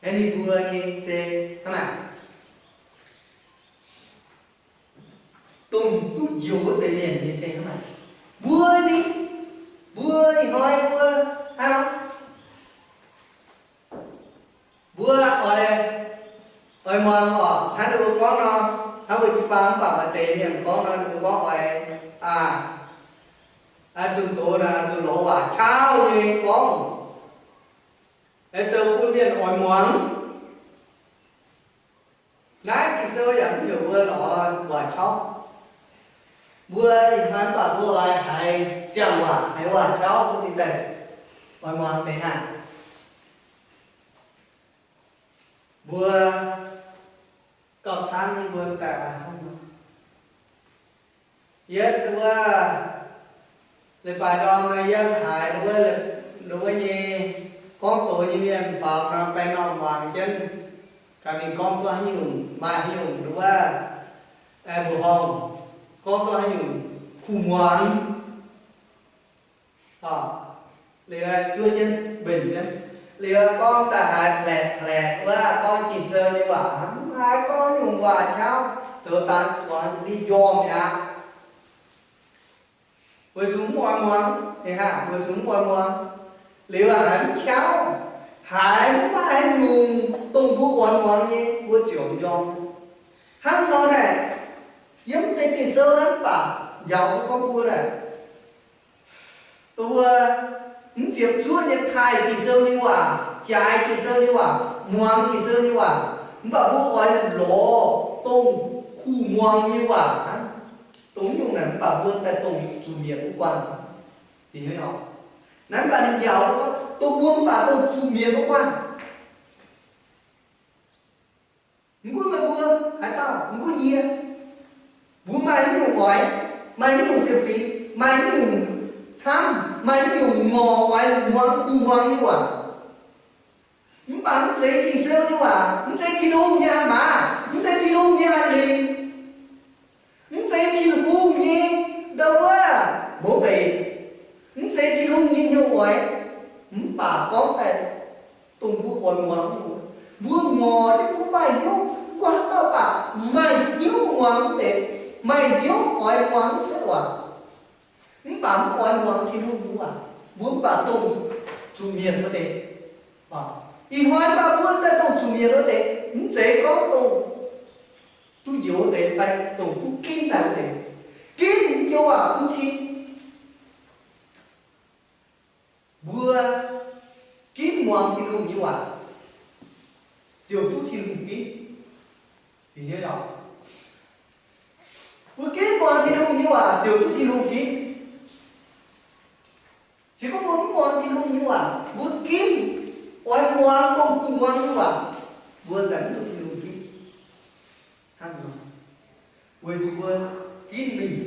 Ninh mbuo nyei se hnangv naaic, dongh duqv njoux wuov deix mienh nyei se hnangv naaic. Mbuo ni, mbuo ih hnoi mbuo hnangv nor, mbuo oix, oix muangx oc, hnangv ninh mbuo gorngv nor, hnangv mbuo jiu-baang mv baac maaih deix mienh gorngv nor, ninh mbuo gorngv oix, aa, zunh doz naaic, zunh lorz waac qauv nyei gorngv, zoux bun mienh oix muangx. Naaiv Ging-Sou yaac mv heuc mbuo lorz waac qauv. Mbuo ih hnoi mv baac mbuo oix haiz siang-waac, haiz waac qauv mbuo cingx daaih oix muangx deix hnangv. Mbuo gauh camv nyei mbuo daaih oix hnangv nor. Yie wuov leiz-baaix ndorm naaiv yie haiz wuov, wuov nyei gorngv doz nyei mienh faaux nor, baeng norm muangx jienv, gaax ninh gorngv duqv haaix nyungc, maaih haaix nyungc wuov, mbuoqc horngh, gorngv duqv haaix nyungc kuh muangx. Liuz zuov jienv mbenc jienv, liuz gorngv daaih haiz pletv pletv wuov, gorngv Ging-Sou nyei waac, mv haiz gorngv nyungc waac qauv, zoux daan zuangx li njormh mi'aqv. Weic zuqc mv oix muangx, weic zuqc mv oix muangx, liuz haiz mv qauv, haiz mv maaih haaix nyungc dongh mbuo oix muangx nyei, mbuo ziouc njormh. Hnangv nor naaic, yiem deix Ging-Sou naaiv mv baac njaaux mbuo gorngv mbuo naaic, dongh mbuo mv ziepc zuoqv nyei taaih Ging-Sou nyei waac, jaaix Ging-Sou nyei waac, muangx Ging-Sou nyei waac, mv baac mbuo oix lorz dongh kuh muangx nyei waac hnangv. Dongh nyungc naaic mv baac mbuo daaih dongh zuqc mietc wuov guanh. Naaiv mv baac ninh njaaux mbuo gorngv, dongh mbuo mv baac dongh zuqc mietc wuov guanh. Mv gunv meih mbuo haaix dauh, mv gunv yie, mbuo maaih haaix nyungc oix, maaih haaix nyungc fiem-fingx, maaih haaix nyungc hnamv, maaih haaix nyungc ngorc oix muangx kuh muangx nyei waac, mv baac mv zeiz Ging-Sou nyei waac, mv zeiz Tin-Hungh nyei aa maa, mv zeiz Tin-Hungh nyei aa lingc, mv zeiz Tin-Hungh nyei ndau wuov mouz deic, mv zeiz Tin-Hungh nyei hnyouv oix, mv baac gorngv daaih dongh mbuo oix muangx nyei, mbuo ngorc jienv mbuo maaih hnyouv, mv gunv haaix dauh baac maaih hnyouv muangx deix, maaih hnyouv oix muangx mv zeiz waac. Mv baac mv oix muangx Tin-Hungh nyei waac, mbuo mv baac dongh zuqc mietc wuov deix. Ih hnoi mv baac mbuo daaih dongh zuqc mietc wuov deix, mv zeiz gorngv dongh duqv njoux wuov deix fai dongh duqv ginv daaih wuov deix. Ginv joux waac bun cing. Mbuo ginv muangx Tin-Hungh nyei waac, ziouc duqv Tin-Hungh ginv. Mbuo ginv muangx Tin-Hungh nyei waac ziouc duqv Tin-Hungh ginv. Se gorngv mbuo mv muangx Tin-Hungh nyei waac, mbuo ginv oix muangx dongh kuh muangx nyei waac, mbuo daaih mv duqv Tin-Hungh ginv. Hnangv nor, weic zuqc mbuo ginv mingh,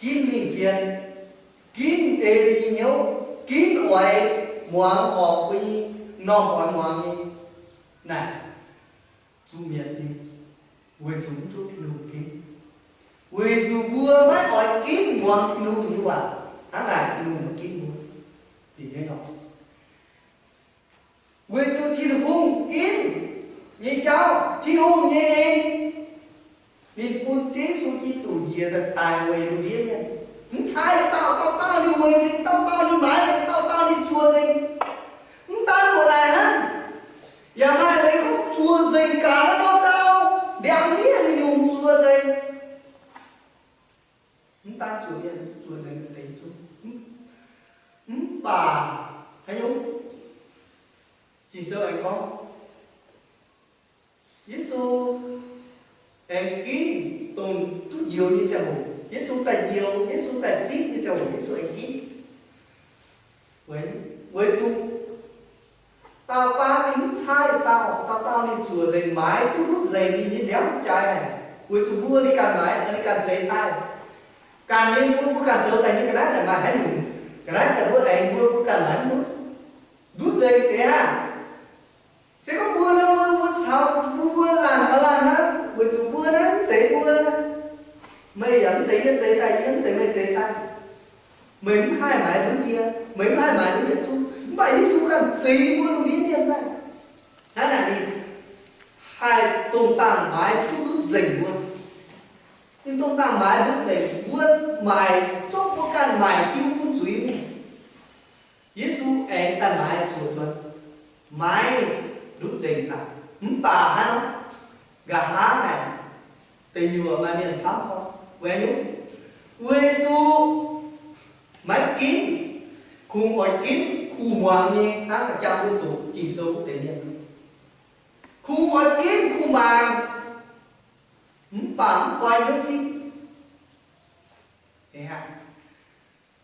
ginv mingh bien, ginv ei mbuo nyei hnyouv, ginv oix muangx horpc mbuo nyei norm oix muangx nyei naaic, zuqc mietc nyei, weic zuqc mv duqv Tin-Hungh ginv. oix ginv muangx Tin-Hungh nyei waac, hnangv naaic Tin-Hungh maiv ginv mbuo. Weic zuqc Tin-Hungh ginv nyei jauv, Tin-Hungh nyei en, ninh bun Yesu Giduc njiec daaih daic weic lungh ndiev mienh. Mv cai dauh dauh dauh ninh weic nzengc, dauh dauh ninh maaiz nzengc, dauh dauh ninh zuoqc nzengc. Mv daan mbuo naaic hnangv, yaac maaih leiz gorngv zuoqc nzengc gaax naaiv norm ndau, ndiangx-miev ninh nyungc zuoqc nzengc. Mv daan zuoqc mienh, zuoqc nzengc deix zungv. Mv baac haaix nyungc? Ging-Sou aengx gorngv, Yesu aengx ginv dongh duqv njoux nyei ziangh hoc. Yesu daaih njoux, Yesu daaih zipv nyei ziangh hoc, Yesu aengx ginv. Weic zuqc dauh baan ninh mv cai dauh, dauh dauh ninh zuoqc nzengc, maaiz duqv ndutv nzengc ninh nyei nziaamv jaaix haic. Weic zuqc mbuo ninh ganh maaiz, ninh ganh zeix daaih. Ganh nyei mbuo, mbuo ganh zoux daaih nyei ga'naaiv naaic maaih haaix nyungc ga'naaiv daaih mbuo aengx mbuo, mbuo ganh maaiz mv ndutv, ndutv nzengc deix aqv. Se gorngv mbuo nor, mbuo, mbuo caux mbuo, mbuo laanh caux laanh hnangv, weic zuqc mbuo naaiv mv zeiz mbuo, meih yaac mv zeiz yie zeix daaih, yie mv zeiz meih zeix daaih. Meih mv haih maaiz ndutv yie, meih mv haih maaiz ndutv yietc zungv. Mv baac Yesu ganh zeix mbuo lungh ndiev mienh daaih. Hnangv naaic ninh haih dongh dangh maaiz duqv ndutv nzengc mbuo. Ninh dongh dangh maaiz ndutv nzengc mbuo, maaic zorqv mbuo ganh maaic jiu bun zuiz mingh. Yesu aengx daaih maaiz zuoqc nzuonx, maaiz ndutv nzengc daaih. Mv baac hnangv nor, nqa'haav naaic deic nyuoqc maaih mienh camv gorngv, weic nyungc, weic zuqc maiv ginv, kungx oix ginv kuh muangx nyei hnangv jang mbuo doqc Ging-Sou wuov deix mienh. Kungx oix ginv kuh muangx, mv baac mv koi hnyouv zipv.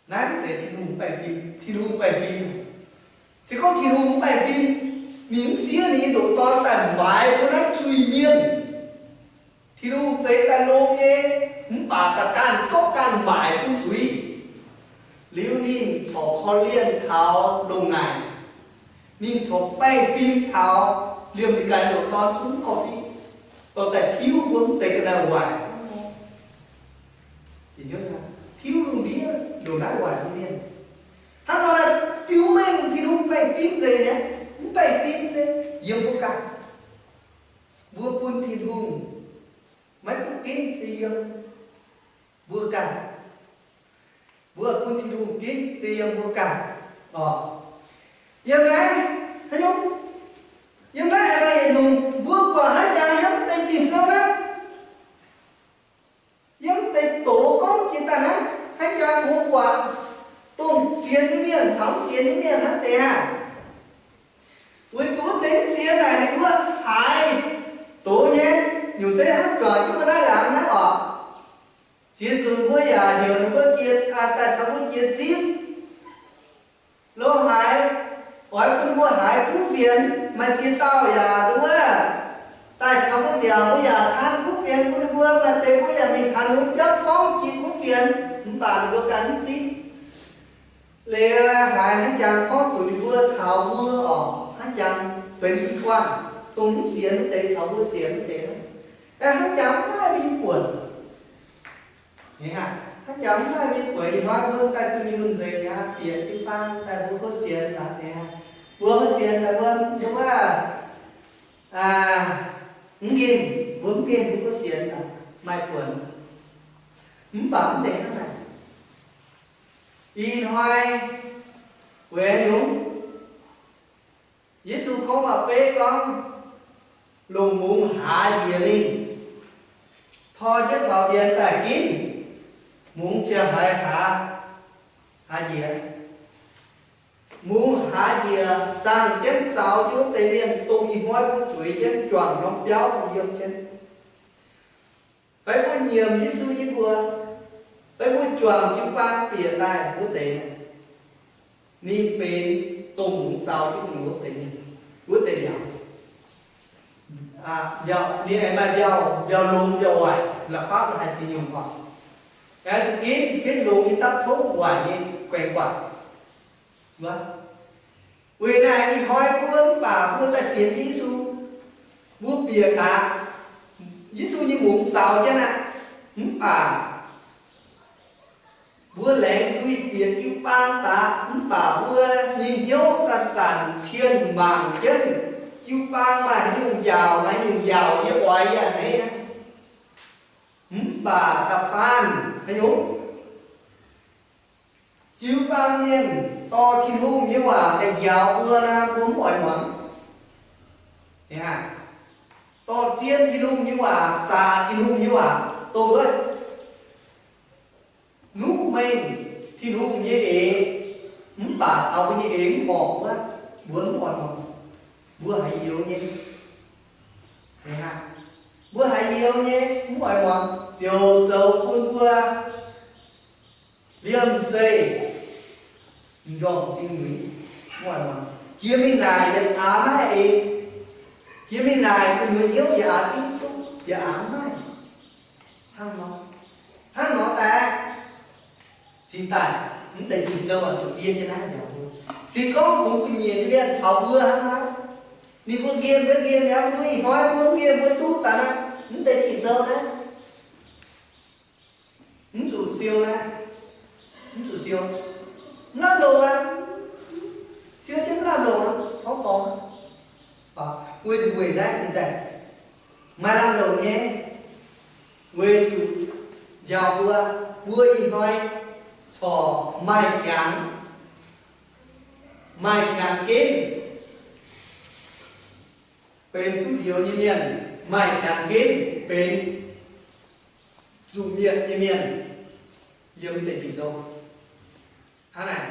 Naaiv mv zeiz Tin-Hungh baengh fim. Tin-Hungh baengh fim. Se gorngv Tin-Hungh mv baengh fim, ninh mv siev ninh nyei ndoqc Dorn daaih maaiz mbuo naaiv zuiz-mienh. Tin-Hungh zeix daaih longx nyei, mv baac da'ganh zorqv ganh maaic bun zuiz. Liuz ninh corc korv-lienh taux ndongc naaic. Ninh corc baengh fim taux liemh ninh ganh ndoqc Dorn zungv korv-fiqv, dorh daaih tiuv mbuo mv deix ga'naaiv waaic. Tiuv lungh ndiev ndongc naaiv waaic nyei mienh. Hnangv nor naaic biux mengh Tin-Hungh baengh fim nzengc nyei. Mv baengh fim se yiem mbuo ganh. Mbuo bun Tin-Hungh maiv duqv ginv se yiem mbuo ganh. Mbuo bun Tin-Hungh ginv se yiem mbuo ganh. Orqc, yiem naaiv haaix nyungc? Yiem naaiv aengx maaih yietc nyungc mbuo buatc hnangv jangx yiem deix Ging-Sou naaiv, yiem deix doz gorngv jiex daaih naaiv, hnangv jangx mbuo buatc dongh sienx nyei mienh caux mv sienx nyei mienh hnangv deix aqv. Weic zuqc wuov deix mv sienx naaic ninh mbuo haiz doz nyei, nyungc zeiv hnangv juangc jienv mbuo naaiv laangz naaiv orqc. Ziex nzunc mbuo yaac heuc ninh mbuo jiex, daaih caux mbuo jiex zipv. Lo haiz oix bun mbuo haiz kuv fienx, maaih ziex dauh yaac nduov daaih caux mbuo nziaauc, mbuo yaac taan kuv fienx bun ninh mbuo. Maaih deix mbuo yaac mingh taux ninh mbuo biauv gorngv jiex kuv fienx, mv baac ninh mbuo ganh mv zipv. Liuz haiz hnangv jangx gorngv zuqc ninh mbuo caux mbuo orqc, hnangv jangx benx i guanh, dongh mv sienx wuov deix caux mbuo sienx wuov deix. Aeqv, hnangv jangx mv maaih mingh buonc. Hnangv jangx mv maaih mingh buonc. Ih hnoi mbuo daaih dunh yunh nzengc aqv, bieqc jiu-baang daaih mbuo kouv sienx daaih nzengc aqv. Mbuo kouv sienx daaih mbuo, mbuo wuov, mv nqemh, mbuo mv nqemh mbuo kouv sienx daaih maaih buonc. Mv baac mv zeiz hnangv naaic. Ih hnoi weic haaix nyungc? Yesu gorngv waac-beiv gorngv, longc mungz haaz njiec mingh, tor jienv faaux mbienx daaih ginv, mungz ziangh haaix haaz, haaz njiec. Mungz haaz njiec zaangh jienv zaux jienv wuov deix mienh, dongh ih hnoi mbuo zueiz jienv juangc norm biauv yiem jienv. Fai mbuo nyiemc Yesu nyei mbuox, fai mbuo juangc jiu-baang bieqc daaih wuov deix, ninh benx dongh mungz zaux jienv wuov deix mienh, wuov deix mbiauz. Mbiauz, ninh aengx maaih mbiauz, mbiauz longx mbiauz waaic, la'fapv la'haaix ziex nyungc oc. Aengx zuqc ginv, ginv longx nyei dapv tov, waaic nyei guaengx guaatc. Weic naaic ih hnoi mbuo mv baac mbuo daaih sienx Yesu, mbuo bieqc daaih Yesu nyei mungz zaux jienv aqv. Mv baac Mbuo laengz nzuih bieqc jiu-baang daaih, mv baac mbuo nyei hnyouv zanc-zanc cien mangc jienv jiu-baang maaih haaix nyungc njaaux, maaih haaix nyungc njaaux yie oix yie a'hneiv aqv. Mv baac da'faanh haaix nyungc? Jiu-baang mienh dorh Tin-Hungh nyei waac daaih njaaux mbuo naaic, mbuo mv oix muangx. Dorh zien Tin-Hungh nyei waac, zaqc Tin-Hungh nyei waac, dongh wuov, nuqv mengh Tin-Hungh nyei eix, mv baac caux mbuo nyei eix mv horpc wuov, mbuo mv oix muangx. Mbuo haiz youx nyei, mbuo haiz youx nyei mv oix muangx, ziouc zoux bun mbuo liemh zeih m'njormh zingh muic, mv oix muangx. Jiex mingh naaic yietc aav maiv eix. Jiex mingh naaic gu'nyuoz hnyouv yietc aav zipv duqv, yietc aav maiv. Hnangv nor, hnangv nor daaih. Cingx daaih, mv deix Ging-Sou oix zuqc fiev jienv naaiv njaaux mbuo. Se gorngv kungx gu'nyiec nyei mienh caux mbuo hnangv naaiv, ninh mbuo nqemh mbuo nqemh mi'aqv, mbuo ih hnoi mbuo mv nqemh mbuo duqv daaih naaiv, mv deix Ging-Sou naaiv mv zuqc siou naaiv, mv zuqc siou, mv lamh longc aqv. Siou jienv mv lamh longc aqv, tov dorngx. Weic zuqc weic naaiv cingx daaih maaih lamh longc nyei, weic zuqc njaaux mbuo, mbuo ih hnoi corc maaih qangx, maaih qangx ginv benx duqv njoux nyei mienh, maaih qangx ginv benx zuqc mietc nyei mienh. Yiem deix Ging-Sou hnangv naaic,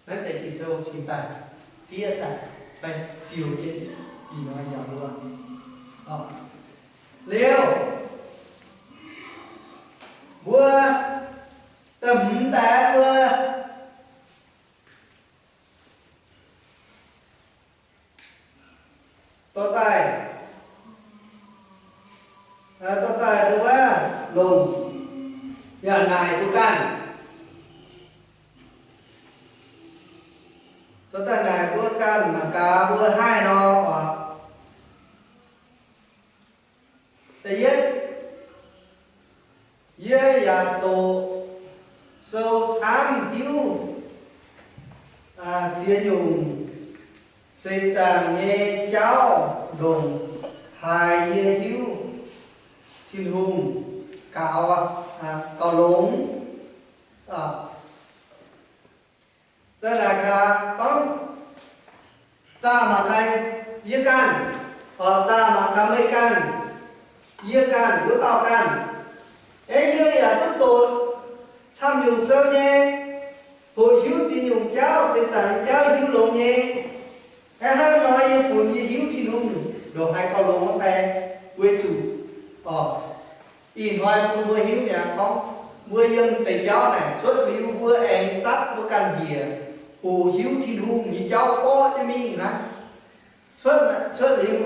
naaiv deix Ging-Sou cingx daaih fiev daaih fai siou jienv ih hnoi njaaux mbuo. Liuz, mbuo da'hmz daaih mbuo dorh daaih, dorh daaih nduov longc, yaac naaic mbuo ganh, dorh daaih naaic mbuo ganh mangc gaax mbuo haih nor oc. Da'yietv, yie yaac doqc sou camv hiuv ziex nyungc seix zaangc nyei jauv ndongc haaix yie hiuv Tin-Hungh gaux, gaux longx. Da'naaic kaax gorngv, zaah mangc gaax yie ganh, zaah mangc gaax meih ganh, yie ganh, wuov dauh ganh. Aeqv, yie yaac duqv doqc camv nyungc sou nyei, hoqc hiuv ziex nyungc jauv, seix zaangc nyei jauv hiuv longx nyei. Aeqv, hnangv nor yie funx yie hiuv Tin-Hungh ndongc haaix gauh longx wuov fai? Weic zuqc ih hnoi bun mbuo hiuv mi'aqv gorngv, mbuo yiem deix jauv naaic cuotv liuz mbuo aengx zatv mbuo ganh njiec hoqc hiuv Tin-Hungh nyei jauv borqv jienv mingh naaiv. Cuotv, cuotv liuz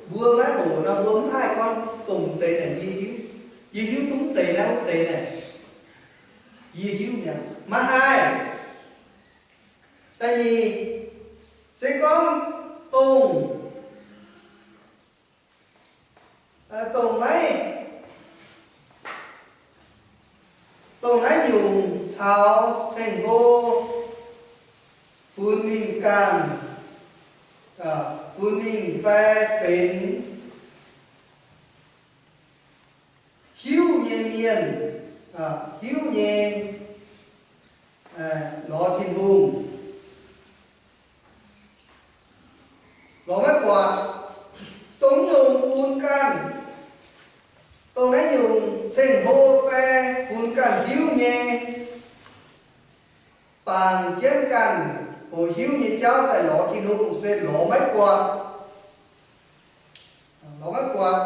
mbuo maiv hoqc nor, mbuo mv haih gorngv dongh deix naaic yie hiuv, yie hiuv duqv deix naaiv wuov deix naaic, yie hiuv mi'aqv, maiv haih. Da'nyeic, se gorngv dongh, dongh maiv, dongh naaiv nyungc caux ceng-hlo funx ninh ganh, funx ninh fai benx hiuv nyei mienh, hiuv nyei lorz Tin-Hungh, lorz maiv buatc. Dongh nyungc funx ganh, dongh naaiv nyungc ceng-hlo fai funx ganh hiuv nyei, bangc jienv ganh hoqc hiuv nyei jauv daaih lorz Tin-Hungh se lorz maiv buatc, lorz maiv buatc.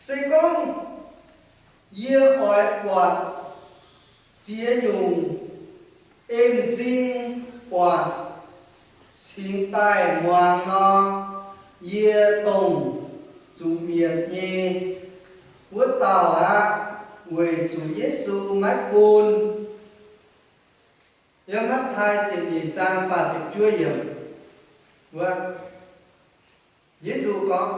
Se gorngv yie oix buatc ziex nyungc en zing buatc cingx daaih muangx nor, yie dongh zuqc mietc nyei wuov dauh aqv, weic zuqc Yesu maiv bun. Yiem Matv^tai ziepc nyeic zaang faah ziepc juov yiemc wuov, Yesu gorngv,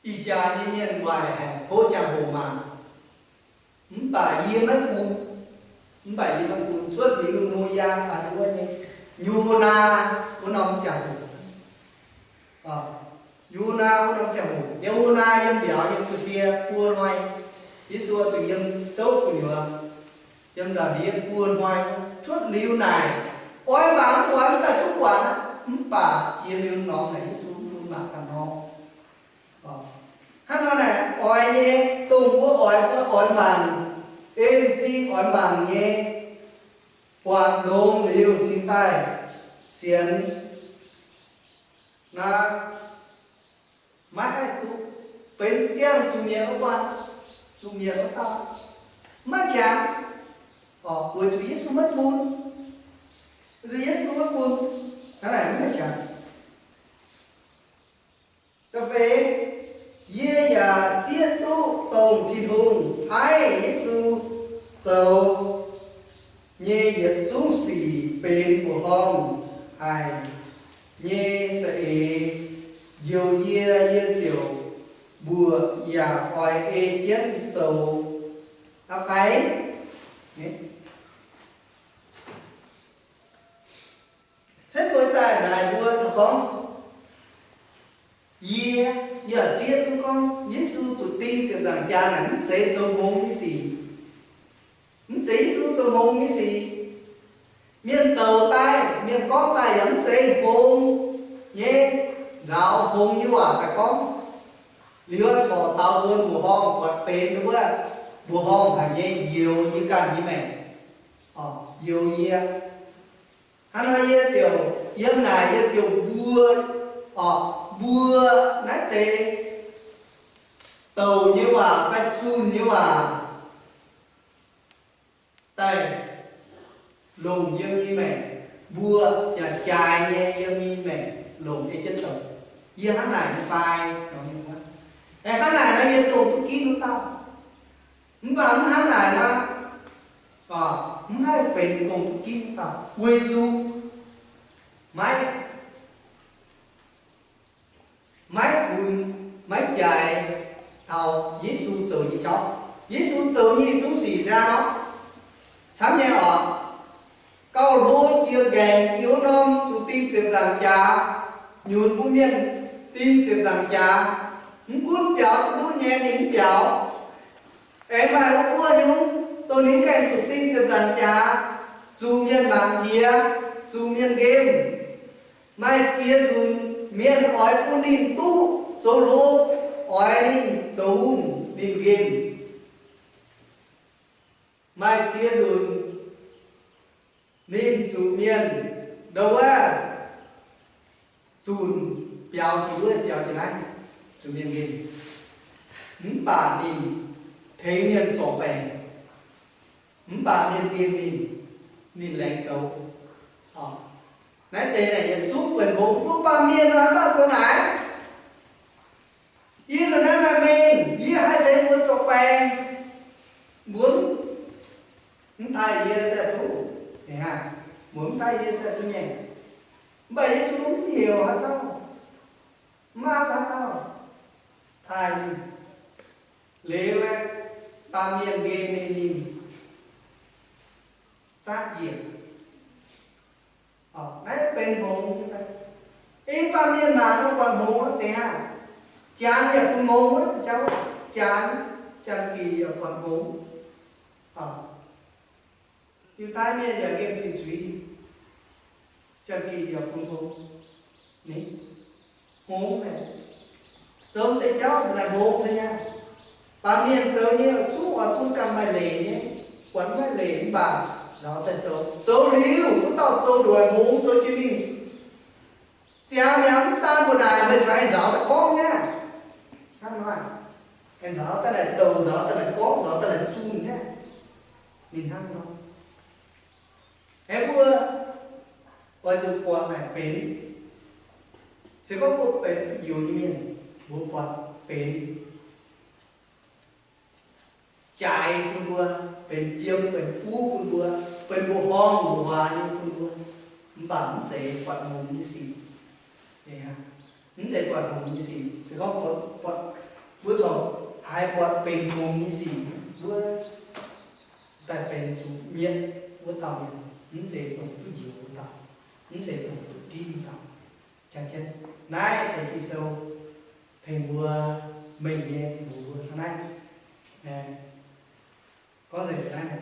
Ih jaax nyei mienh waaic haic tov ziangh hoc mangc. Mv baac yie maiv bun, mv baac yie maiv bun. Cuotv liuz Noyaa wuov nyei, Yonaa wuov norm ziangh hoc, Yonaa wuov norm ziangh hoc, Yonaa yiem mbiauz nyei ga'sie buo hnoi, Yesu zuqc yiem zouv gu'nyuoz, yiem ndau-ndiev buo hnoi. Cuotv liuz naaic, oix mangc mv oix mv daaih duqv buatc aqv. Mv baac jiex liuz norm naaic Yesu mv bun mangc ganh nor. Hnangv nor naaic oix nyei, dongh mbuo oix, mbuo oix mangc, en zingh oix mangc nyei, buatc longx liuz cingx daaih sienx naaic, maiv haih duqv benx ziangh zuqc mienh wuov guanh, zuqc mienh wuov dauh, maiv qangx, weic zuqc Yesu maiv bun, weic zuqc Yesu maiv bun, hnangv naaic maiv qangx. Da'feix, yie yaac zieqv duqv dongh Tin-Hungh paaiv Yesu zoux nyei yietc zungv sic benx mbuoqc horngh haic nyei za'eix njoux yie, yie ziouc mbuoqc yaac oix ei jienv zoux aqv fai? Setv mbuo daaih naaic mbuo gorngv, yie, yie zieqv duqv gorngv Yesu zuqc ding ziepc nzaangc jaax naaic mv zeiz zoux hngongx nyei sic. Mv zeiz Yesu zoux hngongx nyei sic. Mienh douc daaih, mienh gorngv daaih yaac mv zeiz hngongx nyei, nzaaux hngongx nyei waac daaih gorngv. Liuz corc daaux nzuonx mbuoqc horngh buatc benx wuov, mbuoqc horngh haic nyei njoux yie ganh nyei maengc, njoux yie. Hnangv nor yie ziouc yiem naaic yie ziouc mbuo, mbuo naaiv deix douc nyei waac fai zunh nyei waac daaih longc yiem nyei maengc, mbuo yaac jaaix nyei yiem nyei maengc longc ei jienv douc. Yie hnangv naaic nyei fai? Aengx hnangv naaic nor yie dongh duqv ginv wuov dauh. Mv baac mv hnangv naaic nor, mv haih benx dongh duqv ginv wuov dauh, weic zuqc maiv maiv funx, maiv jaaix taux Yesu zoux nyei jauv. Yesu zoux nyei zungv sic se hnangv nor, camv nyei oc. Gauh hlo jiex nqaengc jiu norm zuqc ding ziepc nzaangc jaax, nyunc bun mienh ding ziepc nzaangc jaax. Mv gunv biaux duqv nduqv nyei ninh mv biaux. Aengx maaih wuov buov nyungc dongh ninh mv gaengh zuqc ding ziepc nzaangc jaax, zuqc mienh mangc piex, zuqc mienh nqemh. Maaih ziex nzunc mienh oix bun ninh duqv zoux hlo, oix ninh zoux hungh, ninh nqemh. Maaih ziex nzunc ninh zuqc mienh ndau wuov zunc biaux jiex wuov, biaux jiex naaiv, zuqc mienh nqemh. Mv baac ninh tengx mienh zorc baengc, mv baac mienh nqemh ninh, ninh laengz zoux. Naaiv deix naaic yietc zungv buonc hngongx bun baamh mienh nor, dauh zoux naaic. Yie ndongc naaiv maaih mengh, yie haih tengx mbuo zorc baengc. Mbuo mv taaih yie se duqv, mbuo mv taaih yie se duqv nyei. Mv baac Yesu mv heuc haaix dauh, mv maaih haaix dauh taaih ninh. Liuz aeqv, baamh mienh nqemh ninh, ninh zatv njiec. Naaiv benx hngongx nyei fai? Ei baamh mienh maanc nor buatc hngongx wuov deix aqv. Janx yaac funx hngongx wuov jauv, Janx, Janx-Geic yaac buatc hngongx. Yiutai mienh yaac nqemh zuiz-zuiz, Janx-Geic yaac funx hngongx. Ninh hngongx maah, zoux deix jauv naaic hngongx nyei aqv. Baamh mienh zoux nyei zungv oix bun ganh maaih leiz nyei, buatc maiv maaih leiz mv baac nzaaux daaih zoux. Zoux liuz wuov dauh zoux ndueic hngongx zoux jiex mingh. Ziangx mi'aqv, mv daan mbuo naaic meih caux aengx nzaaux daaih gorngv nyei aqv. Hnangv nor, aengx nzaaux daaih naaic douc, nzaaux daaih naaic gorngv, nzaaux daaih naaic zunh nyei aqv. Ninh hnangv nor. Aengx mbuo oix zuqc buatc naaic benx, se gorngv mbuo benx njoux nyei mienh, mbuo buatc benx jaaix bun mbuo, benx jiem benx buv bun mbuo, benx mbuoqc horngh mbuoqc waac nyei bun mbuo, mv baac mv zeiz buatc hngongx nyei sic. Mv zeiz buatc hngongx nyei sic, se gorngv buatc, buatc Mbuo corc haiz buatc benx tongx nyei sic wuov, daaih benx zuqc mietc wuov dauh mienh, mv zeiz dongh duqv njoux wuov dauh, mv zeiz dongh duqv div wuov dauh. Jangx jienv naaiv deix Ging-Sou tengx mbuo mengh nyei mbuox mbuo hnangv naaiv. Gorngv nzengc naaiv